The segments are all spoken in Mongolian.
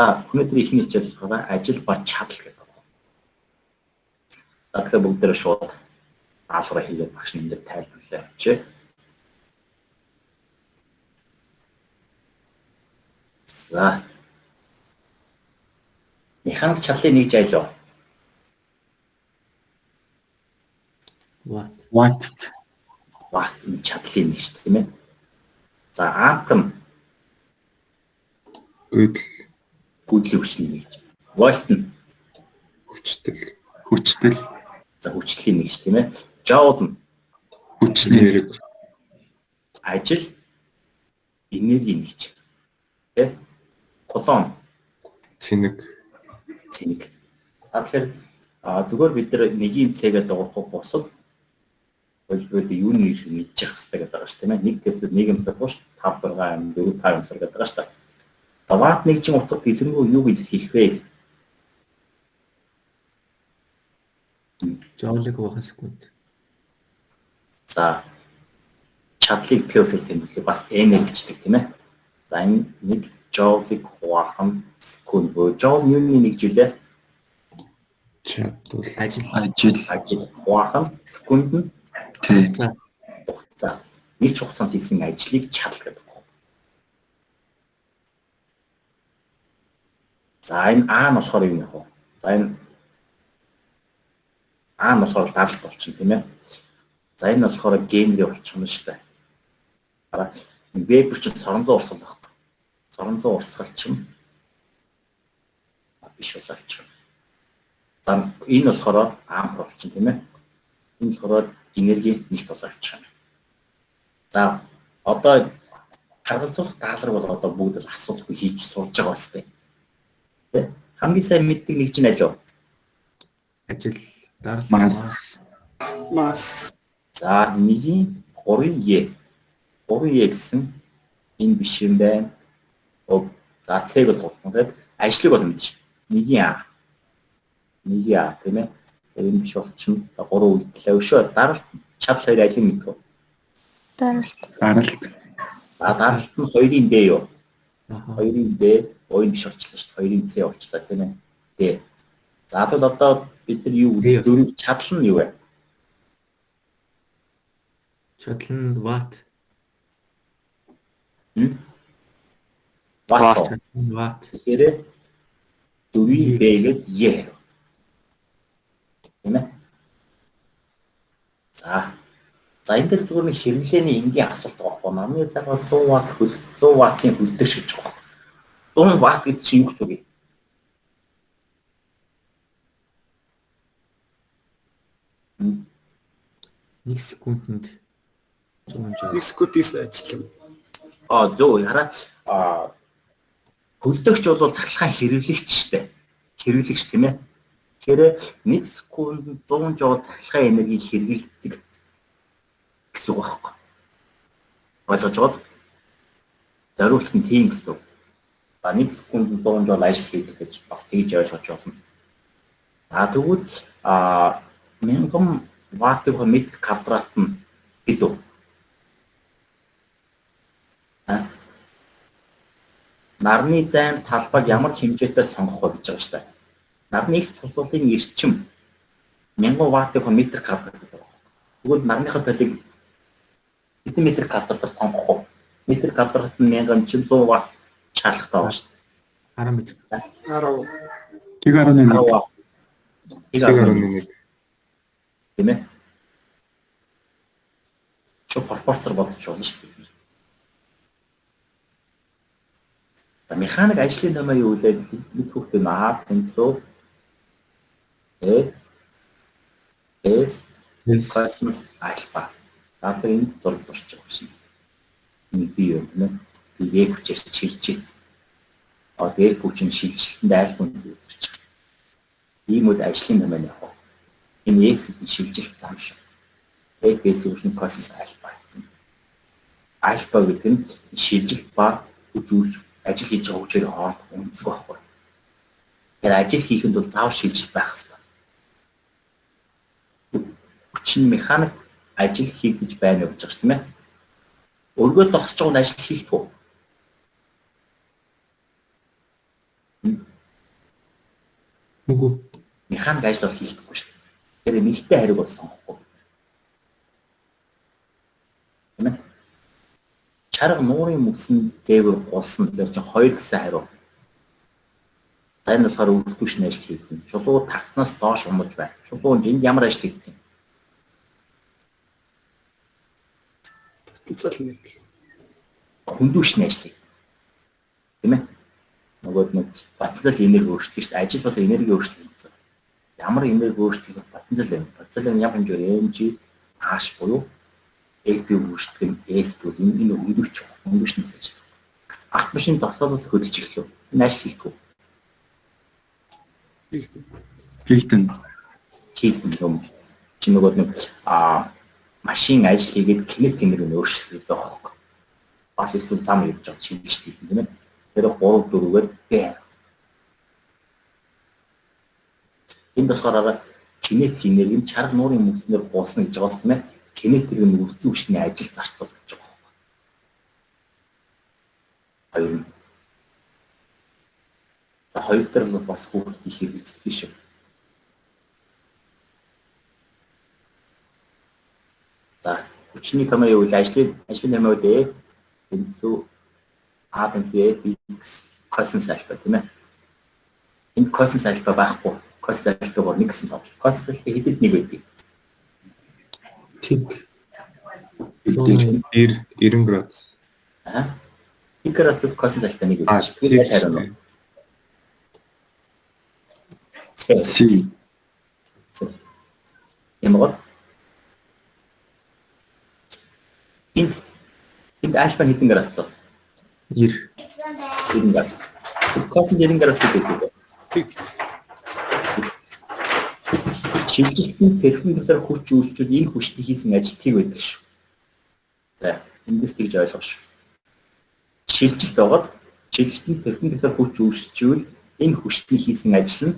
За, өнөөдрийн эхний хичээл болохоор ажил ба чадал гэдэг байна. За, тэгэхээр бүгдээрээ шууд даалгавраа хийгээд багш нь энэ дээр тайлбарлаа явчих. За. Механик чадлын нэг жайлуу. Ватт. Ватт. Ватт энэ чадлын нэг шүү дээ, тийм ээ. За, атом Гүйдэл. Гүйдлийн хүчний нэгж. Вольт нь хүчтэл. Хүчтэл. За, хүчлийн нэгж, тийм ээ. Жоул нь хүчний хэрэг. Ажил энергийн нэгж. Тэ? Кулон цэнэг. Цэнэг. За, тэгэхээр зүгээр бид нар нэгийн цэгээ дуурах бусад хөлбөрөд юуны нэр мэдчих хэрэгтэй гэдэг байгаа шүү, тийм ээ. Нэг тест нэг юм сургууш 5 6 8 4 5 юм сур гэдэг байгаа шүү дээ. За, ватт нэгжийн утга дэлгэрэнгүй юуг илэрхийлэх вэ? Жоулыг хувахан секунд. За, чадлыг P үсгээр тэмдэглэх бас N-ээр бичдэг, тийм ээ. За, энэ нэг жоулыг хувахан секунд буюу жоул юуны нэг жилээ? Чадвал. Ажил. Ажил. Ажил хувахан секунд нь Тэ. хугацаа. Нэг ч хугацаанд хийсэн ажлыг чадал гэдэг. За, энэ А нь болохоор юу нэх вэ? За, энэ А нь болохоор даралт болчихно, тийм ээ. За, энэ болохоор генри болчихно шүү дээ. Хараа, веб чинь соронзон урсгал байхгүй. Соронзон урсгал чинь биш болоо болчихно. За, энэ болохоор ампер болчихно, тийм ээ. Энэ болохоор энерги нийт болоо болчихно. За, одоо харгалзуулах даалгавар бол одоо бүгд л асуудалгүй хийж сурж байгаа бас тийм. Хамгийн сайн мэддэг нэг чинь аль вэ? Ажил, даралт, Мас. Мас. За, нэгийн 3 Е. 3 Е гэсэн энэ биш юм байна. За, С-г бол 3. Тэгээд ажлыг бол мэднэ шүү. Нэгийн А. Нэгийн А, тийм ээ. Энэ биш болчихно. За, 3 үлдлээ. Өшөө даралт, чадал хоёр алийг мэдэх вэ? Даралт. Даралт. За, даралт нь 2-ын Д юу? 2-ын Д, энэ биш болчихлоо шүү дээ. 2-ын С болчихлоо, тийм ээ. Д. За, тэгвэл одоо бид нар юу дөрөв чадал нь юу вэ? Чадал нь ватт. Ватт. Чадал нь ватт. Тэгэхээр 4-ийн Б гээд Е. Тийм ээ. За. За, энэ дээр зүгээр нэг хэрэглээний энгийн асуулт байгаа байхгүй. Намны цагаар 100 ватт хөл 100 ваттын хөлдөг шиж байгаа. 100 ватт гэдэг чинь юу гэсэн үг юм? 1 секундэд 100 жол. 1 секундээс ажиллав. А зөв хараа, хөлдөгч бол цахилгаан хэрэглэгч шүү дээ. Хэрэглэгч, тийм ээ. Тэгэхээр 1 секундэд 100 жол цахилгаан энергийг хэрэглэдэг гэсэн үг байхгүй. Ойлгож байгаа? Зориулалт нь тийм гэсэн үг. За, 1 секундэд 100 жол ажил хийдэг гэж бас тэгж ойлгож байна. За, тэгвэл 1000 ваттын метр квадрат нь хэд вэ? Нарны зайн талбайг ямар хэмжээтэй сонгох вэ гэж байгаа шүү дээ. Нарны X тусгалын эрчим 1000 ваттын метр квадрат гэдэг байна. Тэгвэл нарныхаа талыг хэдэн метр квадратаар сонгох вэ? Метр квадрат нь 1000 чинь 100 ватт шаардлагатай байна шүү дээ. 10 метр. 10. 1.1. 1.1. Тийм ээ. Чи пропорцоор бодож болно шүү дээ. За, механик ажлын номер юу вэ? Бид хүүхдээ А тэнцүү F S косинус альфа. За, тэр энэ зураг зурч байгаа шин. Энэ би юу юм бэ? Би F хүчээр чирж байна. Одоо F хүч нь шилжилтэнд альфа үүсгэж байгаа. Ийм үед ажлын номер нь явах. Энэ S гэдэг нь шилжилт зам шүү. F S үүсгэн косинус альфа. Альфа гэдэг нь шилжилт ба хүч үүс ажил хийж байгаа хүчээр хооронд үнцэг байхгүй. Тэгэхээр ажил хийхэд бол заавал шилжилт байх хэрэгтэй. Хүч нь механик ажил хийгдэж байна гэж байгаа шүү, тийм ээ. Өргөө зогсож байгаа нь ажил хийх үү? Үгүй. Механик ажил бол хийхдэггүй шүү дээ. Тэгэхээр нэгтэй хариуг бол сонгохгүй. Тийм ээ. Чарга нуурын мөсөн дээвэр гулсан дээр чинь 2 гэсэн хариу. За энэ болохоор өвдөлтөшний ажил хийгдэнэ. Чулуу тагтнаас доош умаж байна. Чулуу энд ямар ажил хийгдэх юм? Потенциал энерги. Хөндүүшний ажил хийгдэнэ. Тийм ээ. Нөгөөд нэг потенциал энерги өөрчлөлт шүү дээ. Ажил бол энерги өөрчлөлт хийгдсэн. Ямар энерги өөрчлөлт потенциал юм. Потенциал нь ямар хэмжээгээр mg h буюу AP өөрчлөлт нь S буюу энэ хөндүүч хөндүүшнээс ажил. Автомашин зогсоолоос хөдөлж эхлэв. Энэ ажил хийхгүй. Хийгдэн. Хийгдэн юм. Чи нөгөө нэг машин ажил хийгээд кинет энерги нь өөрчлөлт байгаа байхгүй. Бас эсвэл зам явж байгаа шилжиж хийгдэн тийм ээ. Тэр 3 4-гээр B. Энд болохоор кинет энерги нь чарга нуурын мөснөр гулсна гэж байгаа юм тийм ээ. Кинет энерги нь өвдсөн хүчний ажил зарцуул гэж байгаа байхгүй. Хоёр нь. За хоёр дээр л бас хүүхд их хэрэгцдэг шүү. За хүчний томьёо юу вэ? Ажлын томьёо л тэнцүү А тэнцүү X косинус альфа тийм ээ. Энд косинус альфа байхгүй. Косинус альфа 1 гэсэн товч. Косинус альфа хэдэд нэг байдаг. Тэг. 90 градус. Аа. 1 градус косинус альфа 1 байдаг. Тэр хариу нь. С. С. Ямагт. Энд альфа хэдэн градус вэ? 90. 90 градус. Косинус 90 градус гэдэг. Тэг. Шилжилт нь перпендикуляр хүч үүсчүүл энэ хүчний хийсэн ажил тэг байдаг шүү. За, эндээс тэгж ойлгох шүү. Шилжилт байгаад шилжилт нь перпендикуляр хүч үүсчүүл энэ хүчний хийсэн ажил нь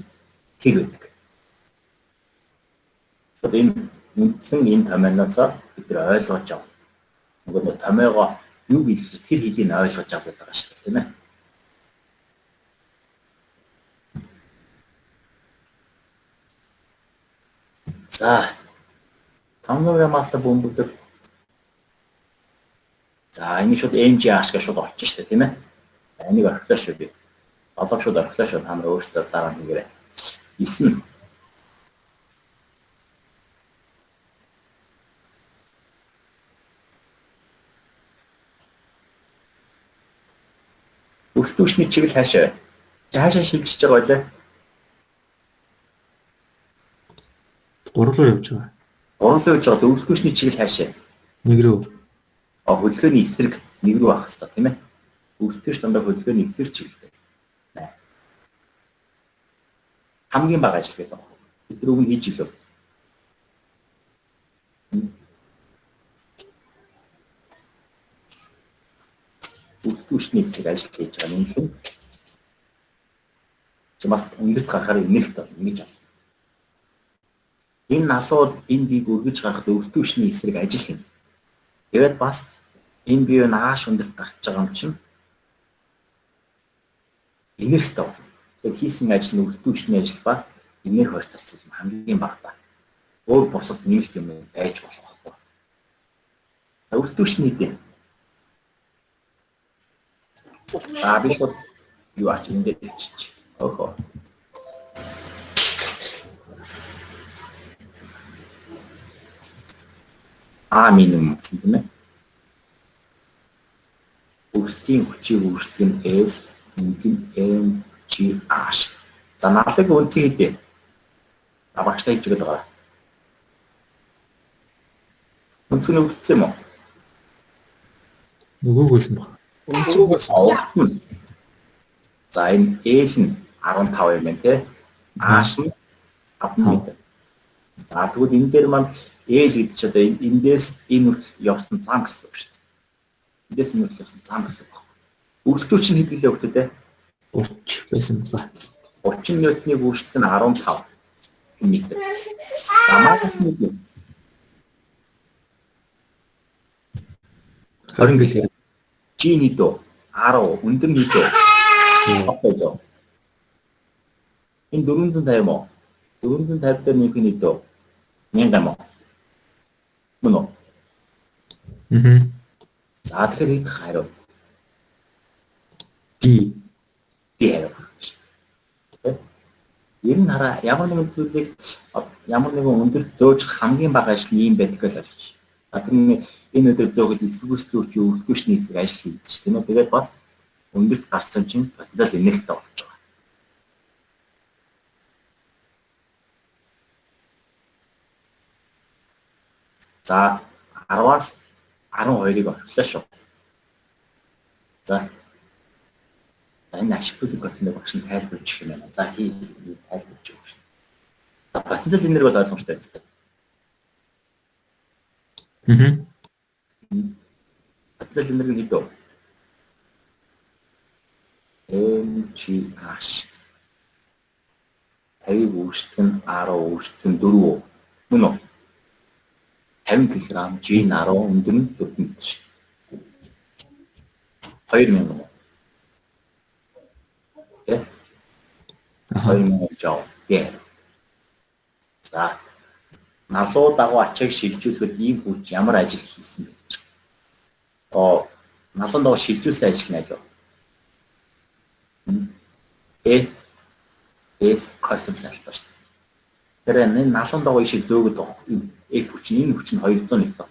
тэг байдаг. Тэгэхээр энэ үндсэн энэ томьёоноос бид нар ойлгож авах. Нөгөө нэг томьёогоо юу гэж тэр хэлийг ойлгож авах гэдэг байгаа шүү дээ, тийм ээ. За, 5 мастер бөмбөглөг. За, энийг шууд MG ашгаа шууд олчих шүү дээ, тийм ээ. Энийг орхилоо шүү би. Долоог шууд орхилоо шүү. Та нар өөрсдөө дараа нь хийгээрэй. 9. Өртөвчний чиглэл хаашаа? Хаашаа шилжиж байгаа байлаа? 3 руу явж байгаа. 3 руу явж байгаа. Өртөвчний чиглэл хаашаа? 1 рүү. Хөдөлгөөний эсрэг 1 рүү авах хэрэгтэй, тийм ээ. Өртөвч дандаа хөдөлгөөний эсрэг чиглэлтэй. Хамгийн бага ажил гэдэг. Бид нар үг нь хийж илөө. Өртөвчний эсрэг ажил хийж байгаа юм л. Чи бас өндөрт гарахаар энергт болно, ингэж болно. Энэ налууд энэ биеийг өргөж гарахад өртөвчний эсрэг ажил хийнэ. Тэгээд бас энэ бие нааш өндөрт гарч байгаа юм чинь энергтэй болно. Тэгэхээр хийсэн ажил нь өртөвчний ажил ба энерги хоёр зарцуулсан хамгийн багадаа. Өөр бусад нэмэлт юм байж болох байхгүй. За өртөвчний дээ. За би шууд юу ач энэ дээр биччих. Охоо. А минимум гэсэн тийм ээ. Өртгийн хүчийг өөрчлөх нь S нэмэх нь M G H. За наалыг үнцэн хэдэ? Багшлаа хийж өгöd байгаа. Үнцэн өгдсөн юм уу? Нөгөөгөөс нь баг. Өнцгөөс. За энэ L нь 15 юм байна те. H нь 5 м. За тэгвэл энэ дээр маань L гэдэг чинь одоо эндээс энэ хүртэл явсан зам гэсэн үг шүү дээ. Эндээс энэ хүртэл явсан зам гэсэн үг байна. Өргөлтөөр чинь хэд гэлээ өгдөө те? 30 байсан ба. 30 ньютоны гүйцэтгэх нь 15 м. За маас нь хэд вэ? 20 гэлээ. G нийт үү? 10 өндөр нийт үү? 10. Энэ 450 юм уу? 450 дээр нэмэх нь хэдөө? 1000 юм уу? Мөн үү? Аа. За тэгэхээр хэд хариу? D. D хариу. Ер нь хараа ямар нэгэн зүйлийг ямар нэгэн өндөрт зөөж хамгийн бага ажил нь ийм байдаг л ойлгож. Тэр энэ өдөр зөөгд эсвгүйслүү чи өвдгөөшний эсрэг ажил хийдэг ш, тийм ээ. Тэгээд бас өндөрт гарсан чинь потенциал энергитэй болж байгаа. За 10-аас 12-ыг орхилоо шүү. За энэ ашиг бүлэг коэффициентийг багш нь тайлбарлаж өгөх юм байна. За хий тайлбарлаж өгөх. За потенциал энерги бол ойлгомжтой биз дээ. Аа. Потенциал энерги нь хэд вэ? mgh 50-ыг үүсгэх нь 10 үүсгэх нь 4 мөн үү? 50 кг G нь 10 өндөр нь 4 м шүү. 2000 юм уу? Тэ? 2000 жаул дээр. За налуу дагуу ачааг шилжүүлэхэд ийм хүч ямар ажил хийсэн бэ гэж. Налуун дагуу шилжүүлсэн ажил нь аль вэ? Э S косинус альфа шүү. Тэр энэ налуун дагуу ишиг зөөгд байгаа. F хүч нь энэ хүч нь 200 ньютон.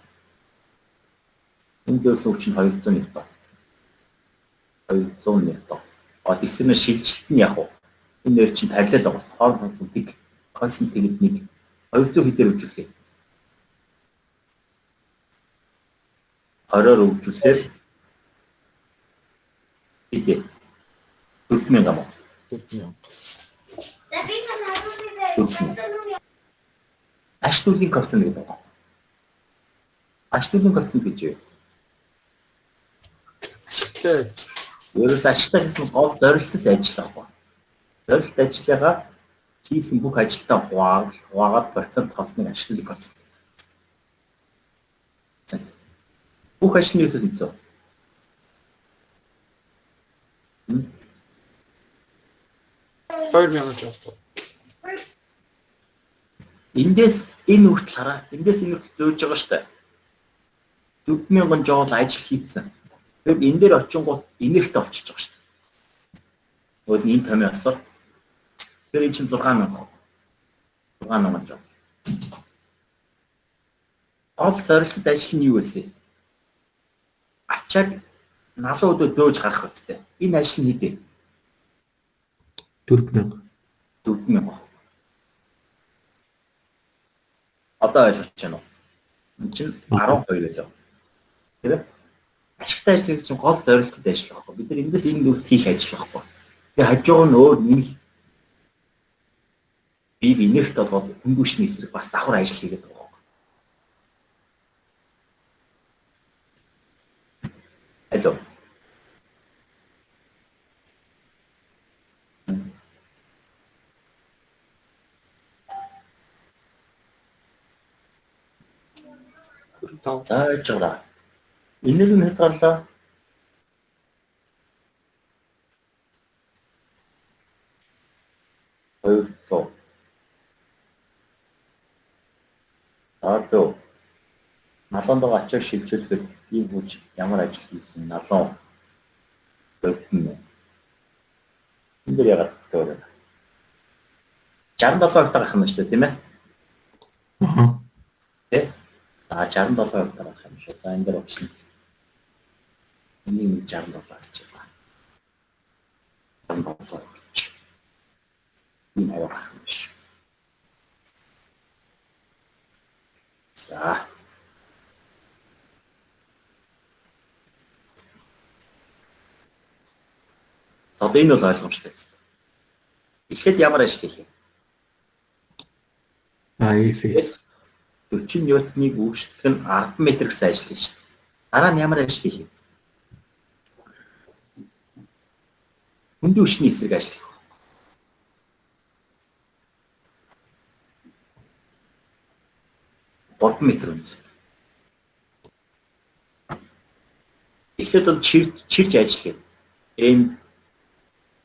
Энэ зөөсөн хүч нь 200 ньютон. 200 ньютон. Тэгсэн нь шилжилт нь яг уу. Энэ хоёр чинь параллел байгаа. Хооронд хонцсон тэг косинус тэгэд нэг 200 хэдээр өвжүүлэх юм. 20-оор өвжүүлэхээр хэдээ? 4000 юм уу? 4000. 4000. Аш төлөвийн коэффициент гэдэг байна. Аш төлөвийн коэффициент гэж юу? Ашигтай. Ерөөс ашигтай гэсэн нь гол зорилттой ажил байхгүй. Зорилт ажлыгаа хийсэн бүх ажилдаа хуваагаад процент тооцныг аш төлөвийн коэффициент. Бүх ажил нь юу төлөвлөсөн? 2000 жаул. Эндээс энэ хүртэл хараа. Эндээс энэ хүртэл зөөж байгаа шүү дээ. 4000 жаул ажил хийцэн. Тэгэхээр энэ дээр очингууд энергитэй болчихж байгаа шүү дээ. Нөгөө энэ томьёо осоор. Тэгэхээр энэ чинь 6000 баг. 6000 жаул. Гол зорилтод ажил нь юу вэ? Ачааг налуу өдөө зөөж гарах үстэй. Энэ ажил нь хэдэ? 4000. 4000 баг. Одоо ойлгож байна уу? Энэ чинь 12 байлаа. Тийм ээ? Ашигтай ажил гэдэг чинь гол зорилтод ажил байхгүй. Бид нар эндээс энэ нүрт хийх ажил байхгүй. Тэгээ хажууг нь өөр нэмэл биеийг энергит болгоод хөнгөшний эсрэг бас давхар ажил хийгээд байгаа байхгүй. Алло. За яаж байгаа. Энерги нь хэд гарлаа? 200. За зөв. Налуун дагуу ачааг шилжүүлэхэд ийм хүч ямар ажил хийсэн? Налуун бодно. Энэ дээр яагаад зөв вэ? 67% гарах юм шүү дээ, тийм ээ? Аа. Тэ? За 67% гарах юм шүү. За энэ дээр өгсөн. Энийг 67 гэж байна. 67 гэж. Энэ аяа гарах юм шүү. За. Одоо энэ бол ойлгомжтой биз дээ. Эхлээд ямар ажил хийх юм? IFS. 40 ньютоныг үүсгэх нь 10 м гэсэн ажил хийж шүү дээ. Дараа нь ямар ажил хийх юм? Хөндийн хүчний эсрэг ажил хийх байхгүй. 3 м өндөрт. Эхлээд бол чирж ажил хийх. М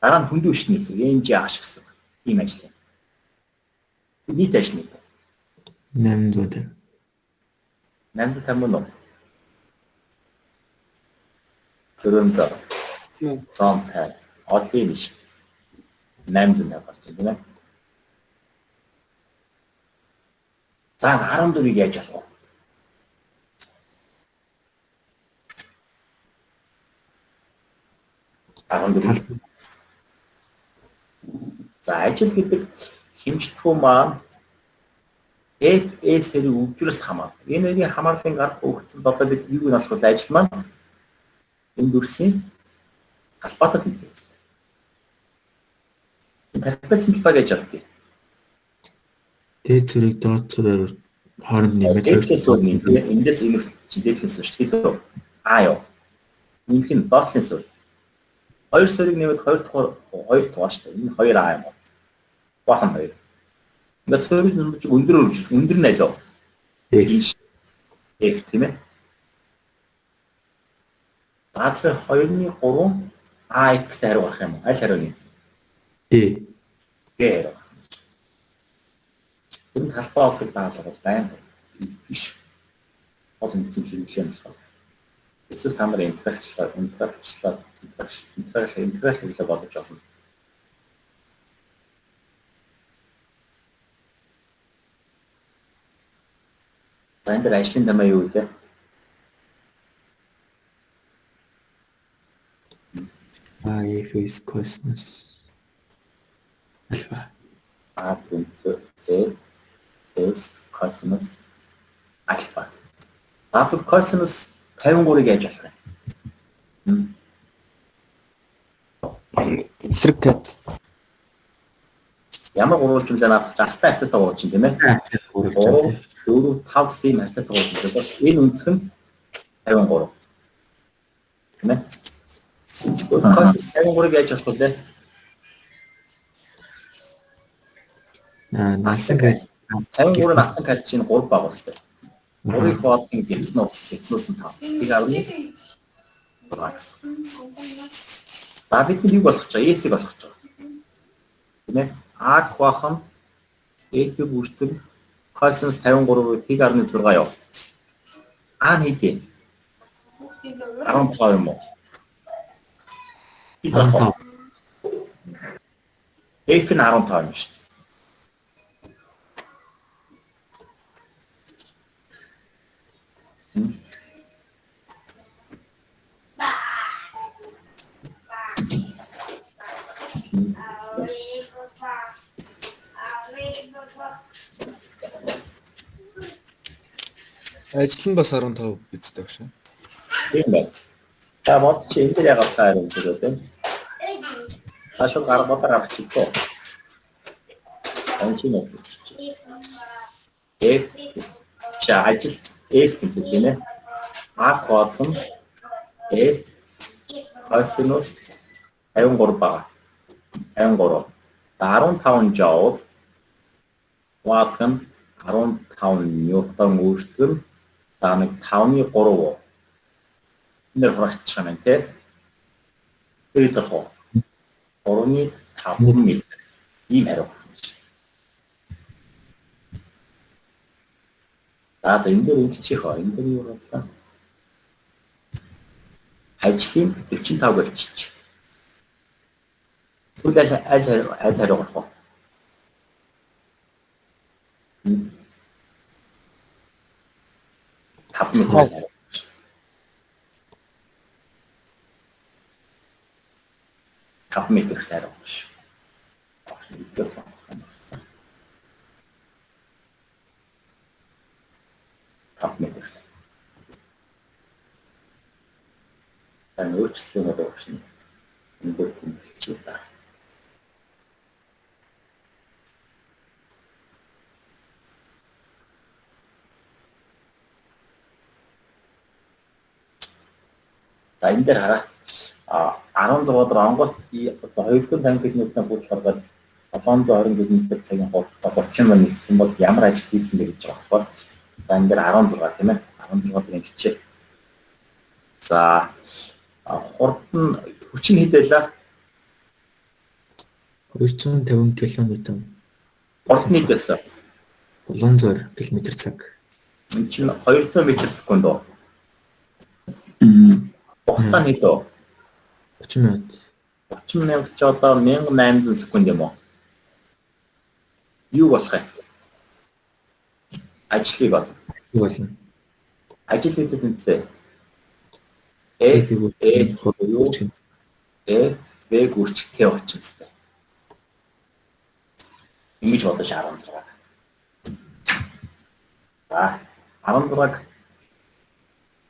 дараа нь хөндийн хүчний эсрэг MG ааш гэсэн. Ийм ажил юм. Нийт ажил нийт. 850. 850 мөн үү? 400. 150. Одоо биш. 850 гарч байна тийм ээ. За 14-ийг яаж олох вэ? За ажил гэдэг хэмжтгүү маань FS-ийн өвжрөөс хамаарна. Энэ хоёрын хамаарлын арга өгсөн одоо бид юуг нь олох вэ? Ажил маань энэ дүрсийн талбайтай тэнцвэртэй. Трапецийн талбай гэж олдъё. Дээд зүрийг доод зүрээр хооронд нэмээд дээдлээс суурь нэмэх. Эндээс энэ чинь дээдлээс суурь шүү дээ. А юу. Нэмэх нь доотлын суурь. Хоёр суурийг нэмээд хоёр дахь хоёр дугаар шүү дээ. Энэ 2 А юм уу? Бахан хоёр. Ингээд суурийг нэмж өндөр өрж өндөр нь аль вэ? F. F тийм ээ. Дадлаг 2-ны 3 AX хариу гарах юм уу? Аль хариу юм? D. D хариу. Энэ талбай олдог даалгавар бол байнга биш. Гол үндсэн хэрэглээ юм байна. Эсвэл та нар интеграчлаа, интеграл хэрэглээ бодож олно. За энэ дээр ажлын дамаа юу вэ? A F S косинус альфа. А тэнцүү F S косинус альфа. За тэр косинус 53-ыг яаж олох юм? Эсрэг кат. Ямар гурвалжин зэ наад алтай хацтай гурвалжин тийм ээ? 3 4 5 сим хацтай гурвалжин. Энэ өнцөг нь 53. Тийм ээ? Косинус 53-ыг яаж олох вэ? Аа, насан кат 53 насан кат чинь 3 баг үстэй. 3-ыг боодын гихнүү, гихнүүс нь 5. 1.6 гэсэн. За бид нэг болгож байгаа, S-ийг болгож байгаа. Тийм ээ? А хуваах нь F-ийг үрждэг косинус 53-ыг 1.6 яв. А нь хэд вэ? 15 юм уу? 15. F нь 15 юм шүү дээ. Ажил нь бас 15 бидтэй багш. Тийм байна. За бод чи энэ дээр яагаад та хариу өгöd вэ? Та шууд гар бодоор авчихгүй. Он чи нэ. F чи ажил S тэнцүү тийм ээ. А код нь S косинус 53 байгаа. 53. 15 жоул ватт нь 15 ньютон өөрчлөлт нь за нэг 5-ны 3. Энэ хурагчих юм байна тий. Тэр дэх 3-ны 5 метр. Ийм хариу гарах юм шиг. За энэ дээр ингэчих хоо. Энэ дээр юу боллоо? Ажлын 45 болчих. Тэгвэл аль хариу гарах вэ? 5 метр хариу. 5 метр хариу гарах. Эцэс сонгох юм. 5 метр хариу. Тань өөрчлөсөн юм байна шин. Энэ дээр тэмдэглэе та. За энэ дээр хараа. 16 дээр онгоц 250 км-ийн хурц гаргаад 720 км цагийн хурдтай 30 мөн ниссэн бол ямар ажил хийсэн бэ гэж байгаа байхгүй. За энэ дээр 16 тийм ээ. 16 дээр ингэчээ. За хурд нь хүч нь хэд байлаа? 250 килоньютон. Хурд нь хэд байсан? Буланзор километр цаг. Энэ чинь 200 метр секунд уу? Хугацаа нь хэд вэ? 30 минут. 30 минут ч одоо 1800 секунд юм уу? Юу болох юм? Ажлыг бол. Юу болно? Ажил хийдэг тэнцээ. F S буюу F V гүрч T очин хэвээр. Ингэж бодож 16. За 16-г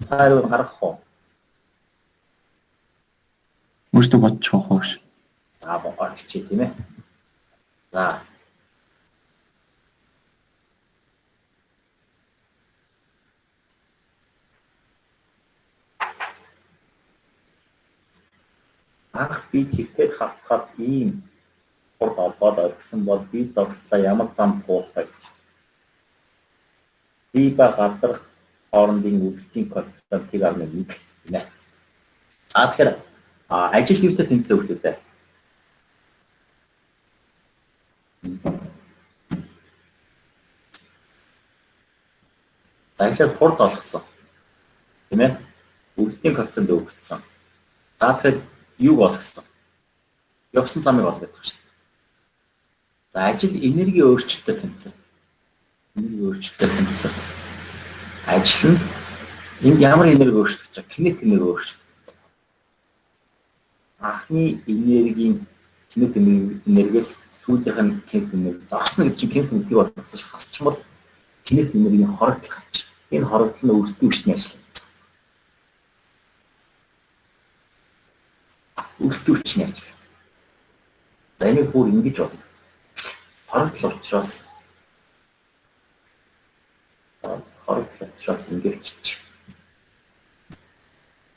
тааруу гаргах уу? Өөртөө бодчих واخ уу. За боогоор хичээ тийм ээ. За. Анх би чигтээ хавхад ийм хурд олгоод орхисон бол би зогслоо ямар зам туулах вэ? Би ба гадрах хоорондын үргэлтийн коэффициент 1.1 гинэ. За тэгэхээр ажил юутай тэнцээ хөлтөй. За тэгэхээр хурд олгосон. Тийм ээ? Үргэлтийн коэффициент өгөгдсөн. За тэгэхээр юуг олгосон? Явсан замыг олгох гэдэг шин. За ажил энерги өөрчлөлтөд тэнцэн. Энерги өөрчлөлтөд тэнцэн. Ажил нь энд ямар энерги өөрчлөгдөж байгаа? Кинет энерги өөрчлөлт. Анхны энергийн кинет энергиэс сүүлийнх нь кинет энерги зогсно гэдэг чинь кинет энергийг болгосон ш хасчмал кинет энергийн хорогдол гарч. Энэ хорогдол нь өртөн хүчний ажил. Өртөн хүчний ажил. За энийг бүр ингэж болно. Хорогдол учраас ингэж чич.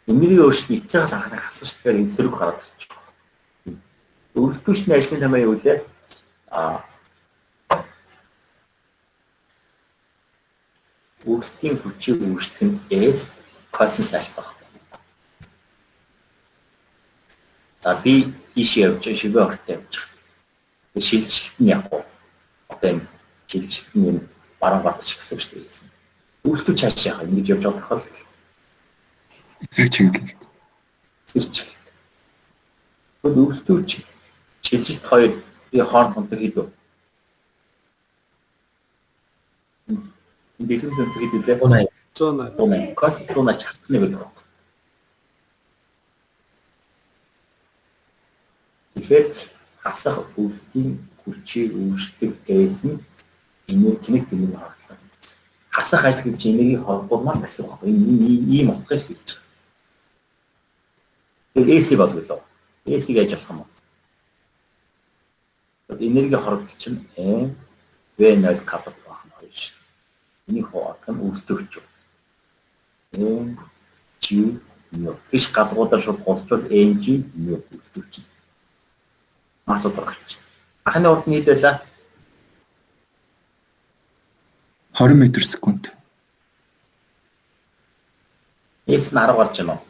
Энергийн өөрчлөлт эцсээс анханаа хасан ш. Тэгэхээр энэ сөрөг гараад ирчих. Өртөн хүчний ажлын тамаа юу лээ? Үргэлтийн хүчийг үүсгэх нь S косинус альфа. За би ийшээ явж байгаа, шивээ ортой явж байгаа. Шилжилт нь яг уу одоо энэ шилжилт нь энэ баруун гарт шиг гэсэн шүү дээ. Үргэлтүү цааш яхаа ингэж явж байгаа тохиолдол. Эсрэг чиглэлд. Эсрэг чиглэлд. Тэгвэл үргэлтүү шилжилт хоёр хооронд онцог хэд вэ? Энэ дэлгэн зэнцэг хэд үлээ? 180. 180. Косинус 180 хасах нэг гэдэг. Тэгэхээр хасах үргэлтийн хүчийг үүсгэх S нь энерги кинет энерги хорогдлоо. Хасах ажил гэдэг чинь энергийн хорогдмаар гэсэн үг байхгүй. Энэ ийм утгыг хэлж байгаа. Тэгэхээр S-ийг олголоо. S-ийг яаж олох юм бэ? Энерги хорогдол чинь M V0 капот байх нь хоёр шиг. Энийг хуваах нь үргэлтөгч. M G ню. Биш гадгуудаар шууд голчвол M G ню үргэлтөгч. Масад гарч. Анхны урд нь хэд байлаа? 20 метр секунд. S нь 10 гарч байна уу?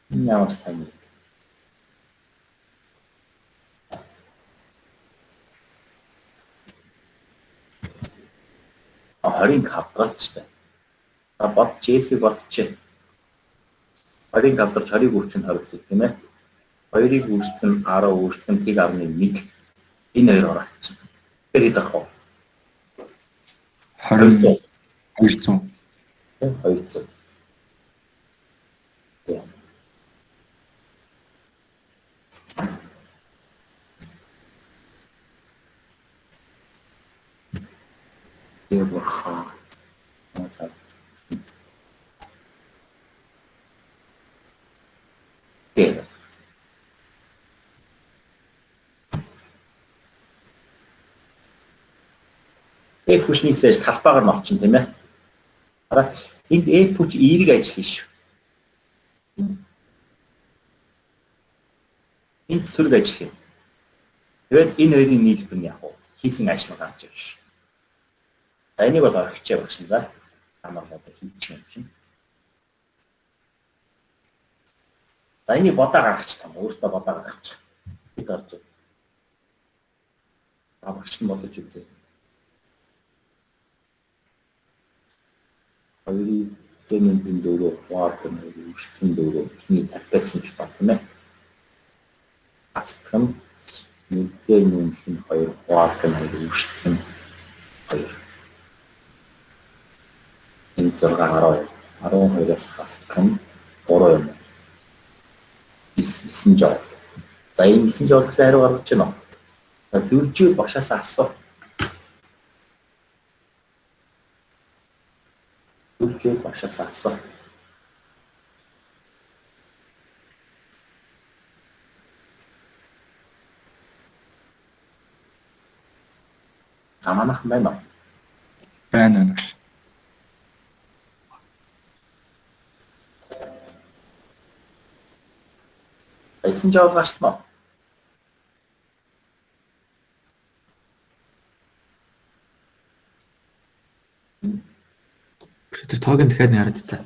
Ямар сайн юм. А 20-ын квадрат шүү дээ. За бодч, S-ийг бодч. 20-ын квадрат 20-ыг үрчин 20 гэсэн тийм ээ. 2-ыг үржих нь 10 үржих нь 1.1. Энэ хоёр орооч. Тэр хэд ах вэ? 20 200. 200. Тийм. Тэр бурхан. За. Тэр. F хүчнээсээ талбайгаар нь олчин тийм ээ. Хараа энд F хүч эерэг ажил шүү. Энд сөрөг ажил юм. Тэгээд энэ хоёрын нийлбэр нь яг уу хийсэн ажил нь гарч ирж шүү. За энийг бол орхичээ багш нь за. Амар л одоо хийчих юм чинь. За энийг бодоо гаргачих там. Өөртөө бодоо гаргачих. Хэд орж байна? За багш нь бодож үзье. 2-ыг 1.4 хуваадаг нь 2.4 эхний тавьсан талбай тийм ээ. Хасдах нь 1.2 хуваадаг нь 2 нь 2. Энэ 6 12. 12-аас хасдах нь 3 юм. 9 жол. За энэ 9 жол гэсэн хариу гаргаж байна уу? За зүржүү багшаас асуу. Зүржүү багшаас асуу. За манайхан байна уу? Байна багш. За 9 жол гарсан уу? Тэр тоог нь дахиад нэг хараад та.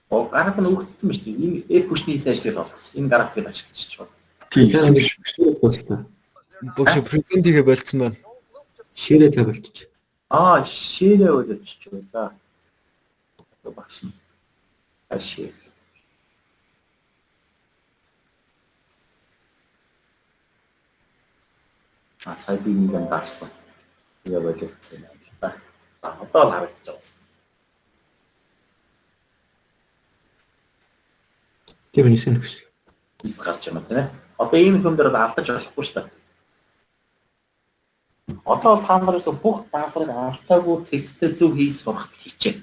Оо график нь өгөгдсөн биз дээ. Энэ F хүчний хийсэн ажлыг олгосон. Энэ графикийг ашиглаж байна. Тийм. Тэр нэг ширээ болчихсон. Багш презент хийгээ болцсон байна. Ширээ та болчих. Аа, ширээ болчих. За. Багш нь. А ширээ. А сая би нэг юм дарсан. Тэгээ болигдсон юм л та. За одоо л харагдаж байгаа. Тийм ээ 9 нөхс. 9 гарч байна тийм ээ. Одоо ийм юм дээр бол алдаж болохгүй шүү дээ. Одоо бол та нараас бүх даалгаврыг алдаагүй цэгцтэй зөв хийж сурахад хичээн.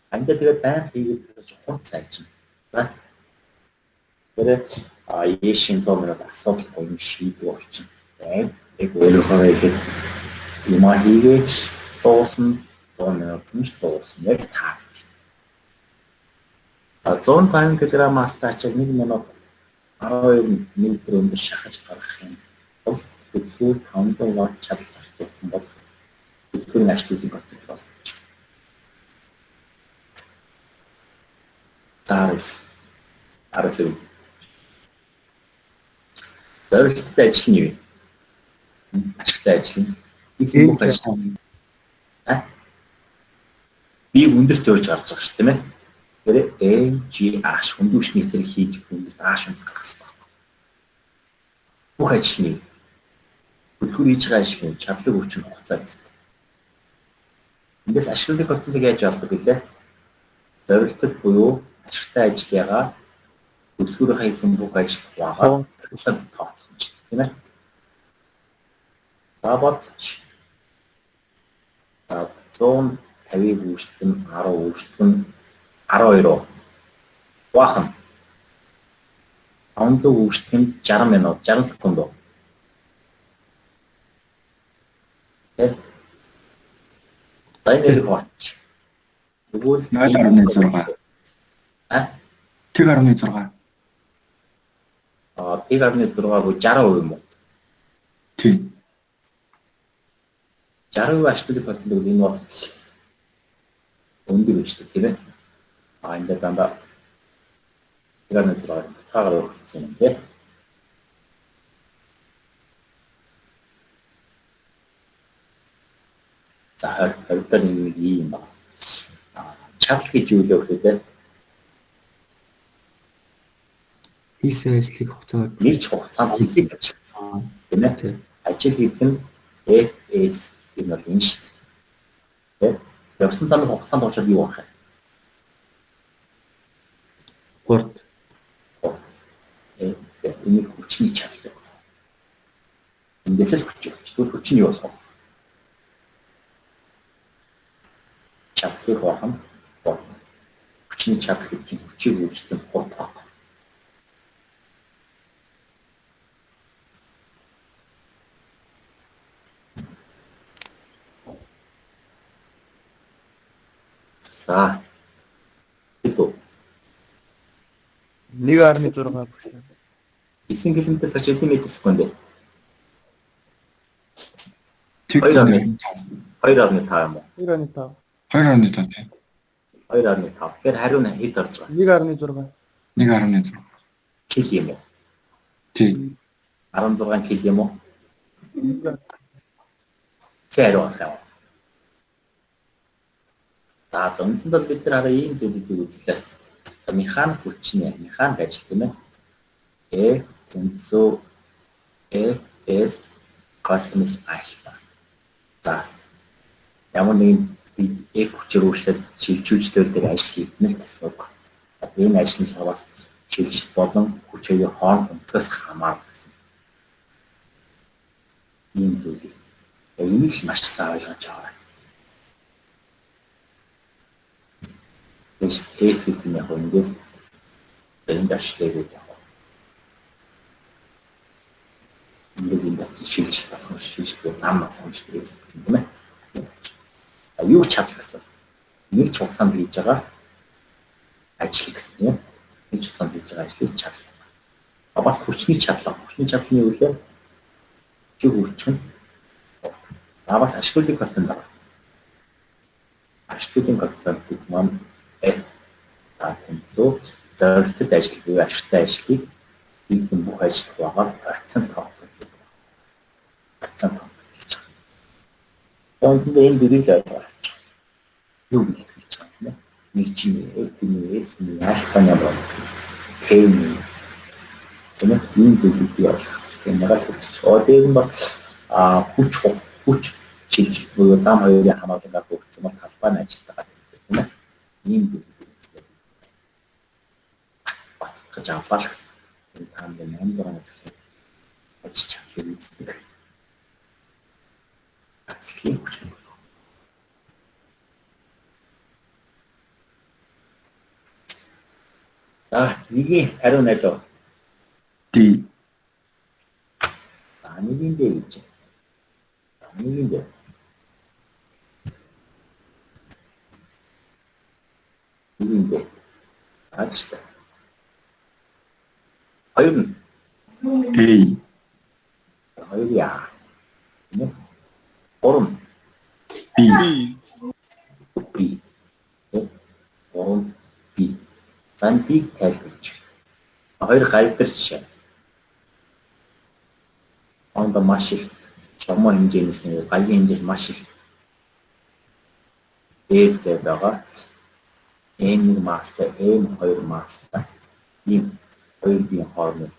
Андаа тэгээд байнга хийгээд байж хурд сайжна. За. Тэгэхээр Ешийн 100 минут асуудалгүй юм шийдвэр болчихно. Яг өөрөөхөө ихэд юма хийгээч дуусна 100 минут нь ч дуусна яг таа. 150 кг масстай ачааг 1 минут 12 метр өндөр шахаж гаргах юм бол хөдөлгөөр 500 ватт чадал зарцуулсан бол хөдөлгөөрийн ач төлөвийн коэффициент болно. За 19. 19. Зорилттой ажил нь юу вэ? Ашигтай ажил нь. Хийсэн бүх ажил. Би өндөр зөөрж гарч байгаа шүү тийм ээ. Тэгэхээр MGH хүндүүшний эсрэг хийж хүндээс ааш өндөр гаргах хэрэгтэй байна. Бүх ажил нь хөдөлгөөр хийж байгаа ажлын чадлыг хүчин хугацаа гэсэн. Эндээс ашиглалтын коэффициентийг яаж олдог гэлээ? Зорилтод буюу ашигтай ажил ягаа хөдөлгөөрийнхээ хийсэн бүх ажил хуваагаад тооцох юм чинь тийм ээ. За бодч. За 150-ыг үүсгэх нь 10 үүсгэх нь 12 хуваах нь 500 үүсгэх нь 60 минут 60 секунд. Тэ. За энэ хуваах. Тэгвэл 0.6. А? 1.6. А 1.6 буюу 60% юм уу? Тийм. 60% ашиглах коэффициент энэ бас өндөр биш үү тийм ээ. А энэ дандаа 1.6 таагаар өгсөн юм тийм. За 20 дээр нэг юм байна. А чадал гэж юу лээ вэ тийм? Хийсэн ажлыг хугацаагаар нэг хугацаанд хийсэн ажил. Тийм ээ. Ажил гэдэг нь FS энэ бол энэ шүү дээ. Явсан замын хугацаанд уучрал юу байх вэ? Хурд. Энийг хүчний чадал гэх. Эндээс л хүч явж. Тэгвэл хүч нь юу болох вэ? Чадлыг хуваах нь хурд. Хүчний чадал гэдэг чинь хүчийг үйлчлэх хурд байхгүй. За. Хэдүү? 1.6 багш. 9 км цаг хэдэн метр секунд вэ? 2.5. 2.5 юм уу? 2.5. 2.5 тийм. 2.5. Тэгэхээр хариу нь хэд орж байгаа? 1.6. 1.6. Кил юм уу? Тий. 16 кил юм уу? Цэ хариу гарах юм. За үндсэнд бол бид нар хараа ийм зүйлүүдийг үзлээ. За механик хүчний механик ажил тийм ээ. F тэнцүү F S косинус альфа. За ямар нэгэн бид F хүчээр өөрчлөлт шилжүүлжлөөр дээр ажил хийгдэнэ гэсэн үг. Энэ ажил нь бас шилжилт болон хүчийн хооронд өнцгөөс хамаарна гэсэн. Ийм зүйлийг энийг л маш сайн ойлгож аваа. S гэдэг нь яг эндээс энд ашлаагүй яг. Эндээс энд очиж шилжилт болох юм, шилжих зам болох юм шиг S гэдэг юм ээ. Юу чадах гэсэн. Нэг чулсанд хийж байгаа ажил гэсэн юм. Нэг чулсанд хийж байгаа ажлыг чадах. Бас хүчний чадлаа. Хүчний чадлын юу вэ? Чиг хүчин. Бас ашиглалтын коэффициент байна. Ашиглалтын коэффициент гэдэг маань F тэнцүү зорилтод ажил буюу ашигтай ажлыг хийсэн бүх ажил хуваагаар процент тооцох гэдэг. Процент тооцох гэж байгаа. Үндсэндээ энэ дөрвийг л ойлгоо. Юу гэж хэлж байгаа юм бэ? Нэг чинь F-ний S-ний альфа ямар юм. P-ний тийм ээ ийм зүйлийг ойлгох. Тийм маргааш хэлчих. Дээр нь бас хүч шилжилт буюу зам хоёрын хамаарлаг өгсөн бол талбай нь ажилтгаа гэсэн тийм ээ. Ийм зүйлийг үзлээ. Бацтгаж авлаа л гэсэн. Энэ та нар 8 дугаараас эхлээд ажил чадлыг үздэг. Цэцлийн хүч. За, нэгийн хариу найлуу. D. За, нэгийн D гэж. За, нэгийн D. Нэгийн D. Аачлаа. Хоёр нь. A. Хоёр яа. Нэ. Гурав. B. B. Гурав B. За энэ B-г тайлбарлаж. Хоёр гал дээр жишээ. Ондо маш их чомоо хэмжээнээс нэг галын хэмжээс маш их дээр зай байгаа. M1 масстай, M2 масстай ийм хоёр биеийн хооронд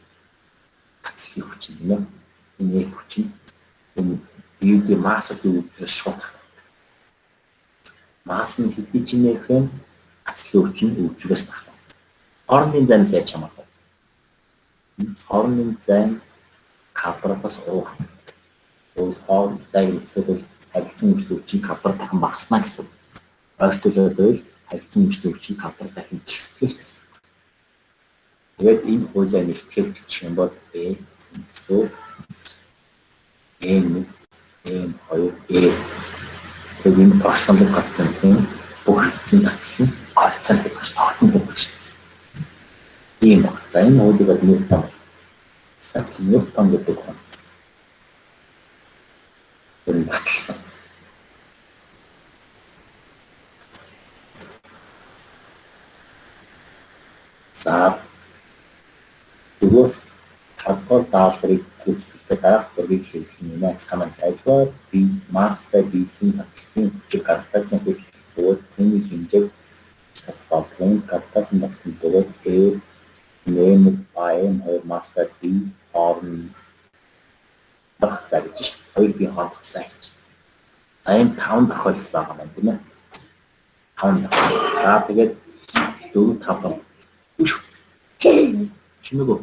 цэцлийн хүч юм ээ. Энэ F хүч нь энэ биеийн массуудын үүднээс шууд харагддаг. Масс нь хэдий ч нэх юм цэцлийн хүч нь өвчгөөс тахна. Хоорондын зай нь яаж хамаарах вэ? Хоорондын зай квадратаас уруу хамаардаг. Хооронд зайг хэсгээд бол харилцан өвчлөлийн хүч нь квадрат дахин багасна гэсэн. Ойртуулаад байвал харилцан өвчлөлийн хүч нь квадрат дахин ихсдэг гэсэн. Тэгээд энэ хуулиа нэгтгэхэд бичих юм бол E тэнцүү M1 M2 E. Тэгээд энэ тогтсонлог коэффициентийн бүх эцсийн татсал нь коэффициент гэдэг чинь тогтно гэдэг чинь. Ийм баг. За энэ хуулийг бол Ньютон. Исаак Ньютон гэдэг хүн. Энэ баталсан. За дөрвөөс тавдугаар даалгаврыг гүйцэтгэхдээ дараах зургийг хэрэглэн нэ санаа тайлбар бис масстай бисийн татсан хүчийг гравитацийн хүч бөгөөд түүний хэмжээг тодорхойлох гравитацийн тогтмол бөгөөд F M M2 масстай B хоорондох зай гэж шүү дээ. Хоёр биеийн хоорондох зай гэж. За ийм 5 тохиолдол байгаа юм тийм ээ. 5 тохиолдол. За тэгээд 4 5 үш. Чинэгөө.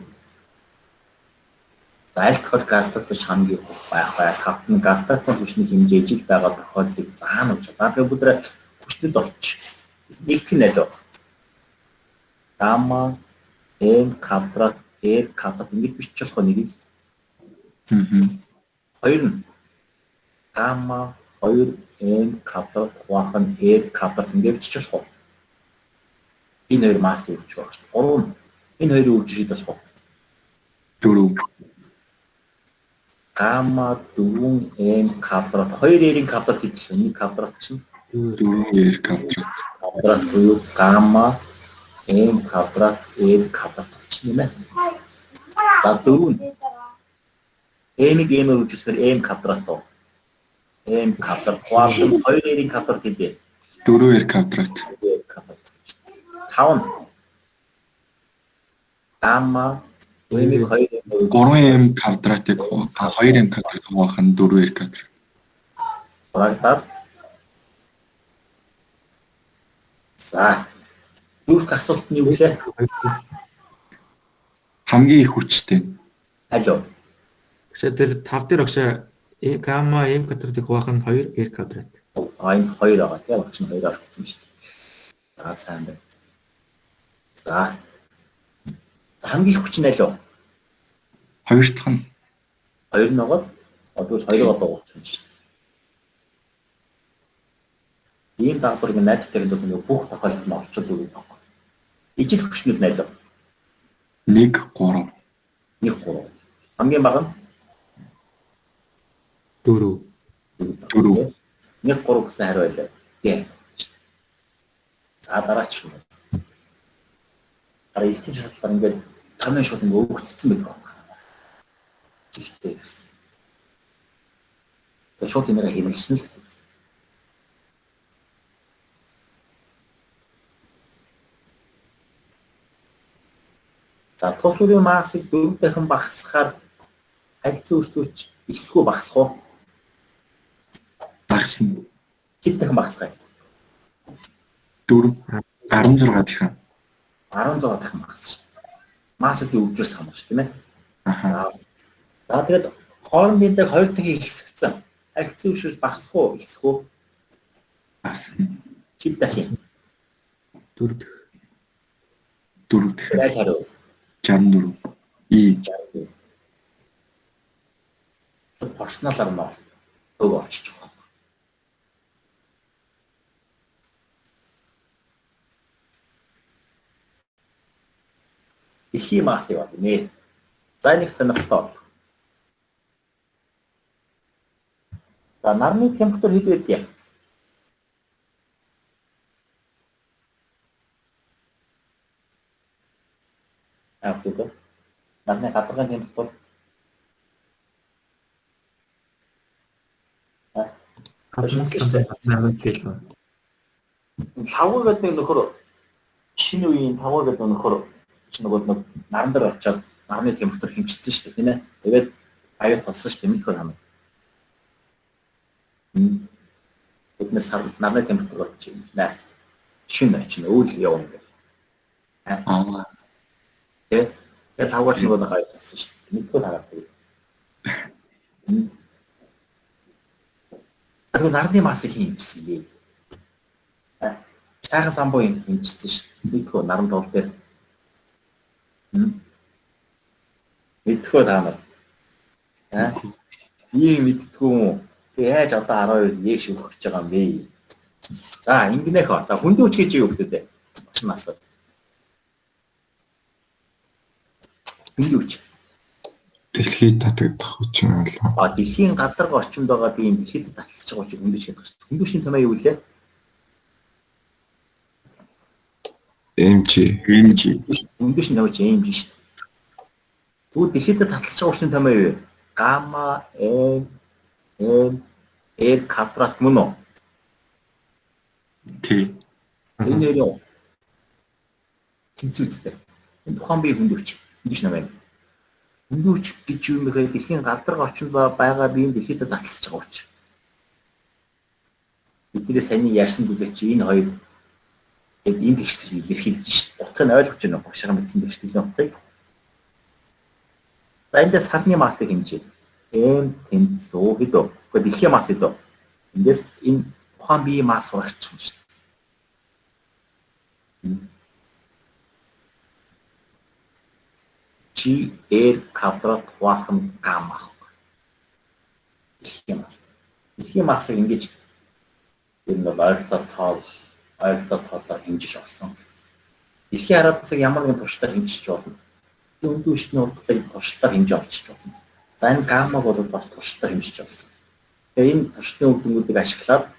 За аль тохиол гравитацийн хамгийн их байх вэ? Тавт нь гравитацийн хүчний хэмжээ ижил байгаа тохиолдлыг заана гэж. За тэгээд бүгд хүчнэд олчих. Нэгтгэх нь аль вэ? Гамма M квадрат R квадрат ингэж бичиж болох нэгийг. Хоёр нь гамма 2 M квадрат хуваах нь R квадрат ингэж бичиж болох. Энэ хоёр массын өвч байх шүү. Гурав нь энэ хоёрын өвч шийд болох уу? Дөрөв. Гамма 4 M квадрат 2 R-ийн квадрат хийж нэг квадрат чинь 4 R квадрат. Квадрат буюу гамма M квадрат R квадрат болчихно юм ээ. За 4 нь M-ийг M-ээр үржүүлэхээр M квадрат уу? M квадрат хуваалцсан 2R-ийн квадрат хэдэ? 4R квадрат. 4R квадрат. 5 нь гамма M-ийг 2M-ээр 3M квадратыг 2M квадрат хуваах нь 4R квадрат. Хураагдаад. За. Дөрөвт асуулт нь юу гэлээ? Хамгийн их хүчтэй. Алло. Багшаа тэр 5 дээр багшаа гамма m квадратыг хуваах нь 2 r квадрат. А энэ 2 байгаа тийм багш нь 2 орчихсон шүү дээ. За сайн байна. За. Хамгийн их хүч нь аль вэ? Хоёр дахь нь 2 нь байгааз одоо 2-оор дуугарч байна шүү дээ. Ийм дагаврыг найдах дээр нь бүх тохиолдолд нь олцол зүг гэдэг. Ижил хүчнүүд нь аль вэ? 1 3. 1 3. Хамгийн бага нь 4. 4. 1 3 гэсэн хариу байлаа. Гэ. За дараач юм. Дараа эстийн шалгалаар ингээд томьёо шууд ингээд өгөгдсөн байх юм. Гэхдээ гэсэн. Тэгээ шууд энийгээ хэрэглэсэн л гэсэн. За тус бүрийн массыг 4 дахин багасгахаар харилцан өөрчлөлт ихсгүй багасах уу? Багасна. Хэд дахин багасгах юм? 4 16 дахин. 16 дахин багасна шүү дээ. Массыг өвдрөөс хамаарч тийм ээ. Аха. За тэгээд хоорондын цаг 2 дахин ихсгдсэн. Харилцан өөрчлөлт багасах уу, ихсэх үү? Багасна. Хэд дахин? 4 дахин. 4 дахин. Аль хариу? 64. И. 64. Персоналар нь өг олчих жоох. Дэлхийн массыг болно. За нэг сонирхолтой бодлого. За нарны температур хэд байдгийг? Аа тийм. Нарны гадаргын температур 5778 Кельвин. Лавга гэдэг нэг нөхөр шинэ үеийн лавга гэдэг нөхөр чи нөгөө нэг наран дээр очиод нарны температур хэмжчихсэн шүү дээ тийм ээ. Тэгээд аюул болсон шүү дээ мэдхөр хамаа. Бид нэр сар нарны температур очиж юм нэ. Шинэ очино үйл явна гэх. Аа. Тэ. Тэгээд лавга чи нөгөө аюул болсон шүү дээ. Мэдхөр хараад тэгээд. Тэр нарны массыг хин хэмжсэн бэ? Сайхан самбуу хэмжсэн шүү. Мэдхөө наран дуул дээр. Мэдхөө та нар. Ийм мэдтгүү юм. Тэг яаж одоо 12 яэш өгөх гэж байгаа юм бэ? За ингэнэх. За хөндөөч гэж юу гэдэг вэ? Багш нас. Хөндөөч. Дэлхийд татагдах хүчин болов. А дэлхийн гадарга орчинд байгаа би энэ дэлхийд таталцж байгаа хүчин хөндөөч гэдэг чинь. Хөндөөчийн томьёо юу вэ? MG. MG. Хөндөөчийн томьёо чи MG шүү дээ. Тэгвэл дэлхийд таталцж байгаа хүчний томьёо юу вэ? Гамма M M R квадрат мөн үү? Тий. Энэ нэрээ тэнцвэртэй. Энэ тухайн бие хөндөөч. Хөндөөч намайг. Хөндөөч гэж юу юм бэ гэхээр дэлхийн гадарга орчинд байгаа биеийн дэлхийд таталцж байгаа хүч. Бидний саяны ярьсан зүйлээ чи энэ хоёр яг энэ тэгштэл илэрхийлж шít. Утгыг нь ойлгож байна уу? Багшаа мэдсэн тэгштгэлийн утгыг. За эндээс сарны массыг хэмжээ. M тэнцүү хэд вэ? Гэхдээ дэлхийн масс хэд вэ? Эндээс энэ тухайн биеийн масс хурагчих юм шүү дээ. G R квадрат хуваах нь гамма ахгүй. Дэлхийн масс. Дэлхийн массыг ингэж ер нь бол ойролцоо тоолоор хэмжиж олсон гэсэн. Дэлхийн хараадсыг ямар нэгэн туршилтаар хэмжиж болно. Өндөр өчний урдлыг туршилтаар хэмжиж олчих болно. За энэ гаммаг бол бас туршилтаар хэмжиж олсон. Тэгэхээр энэ туршилтын үр дүнгуудыг ашиглаад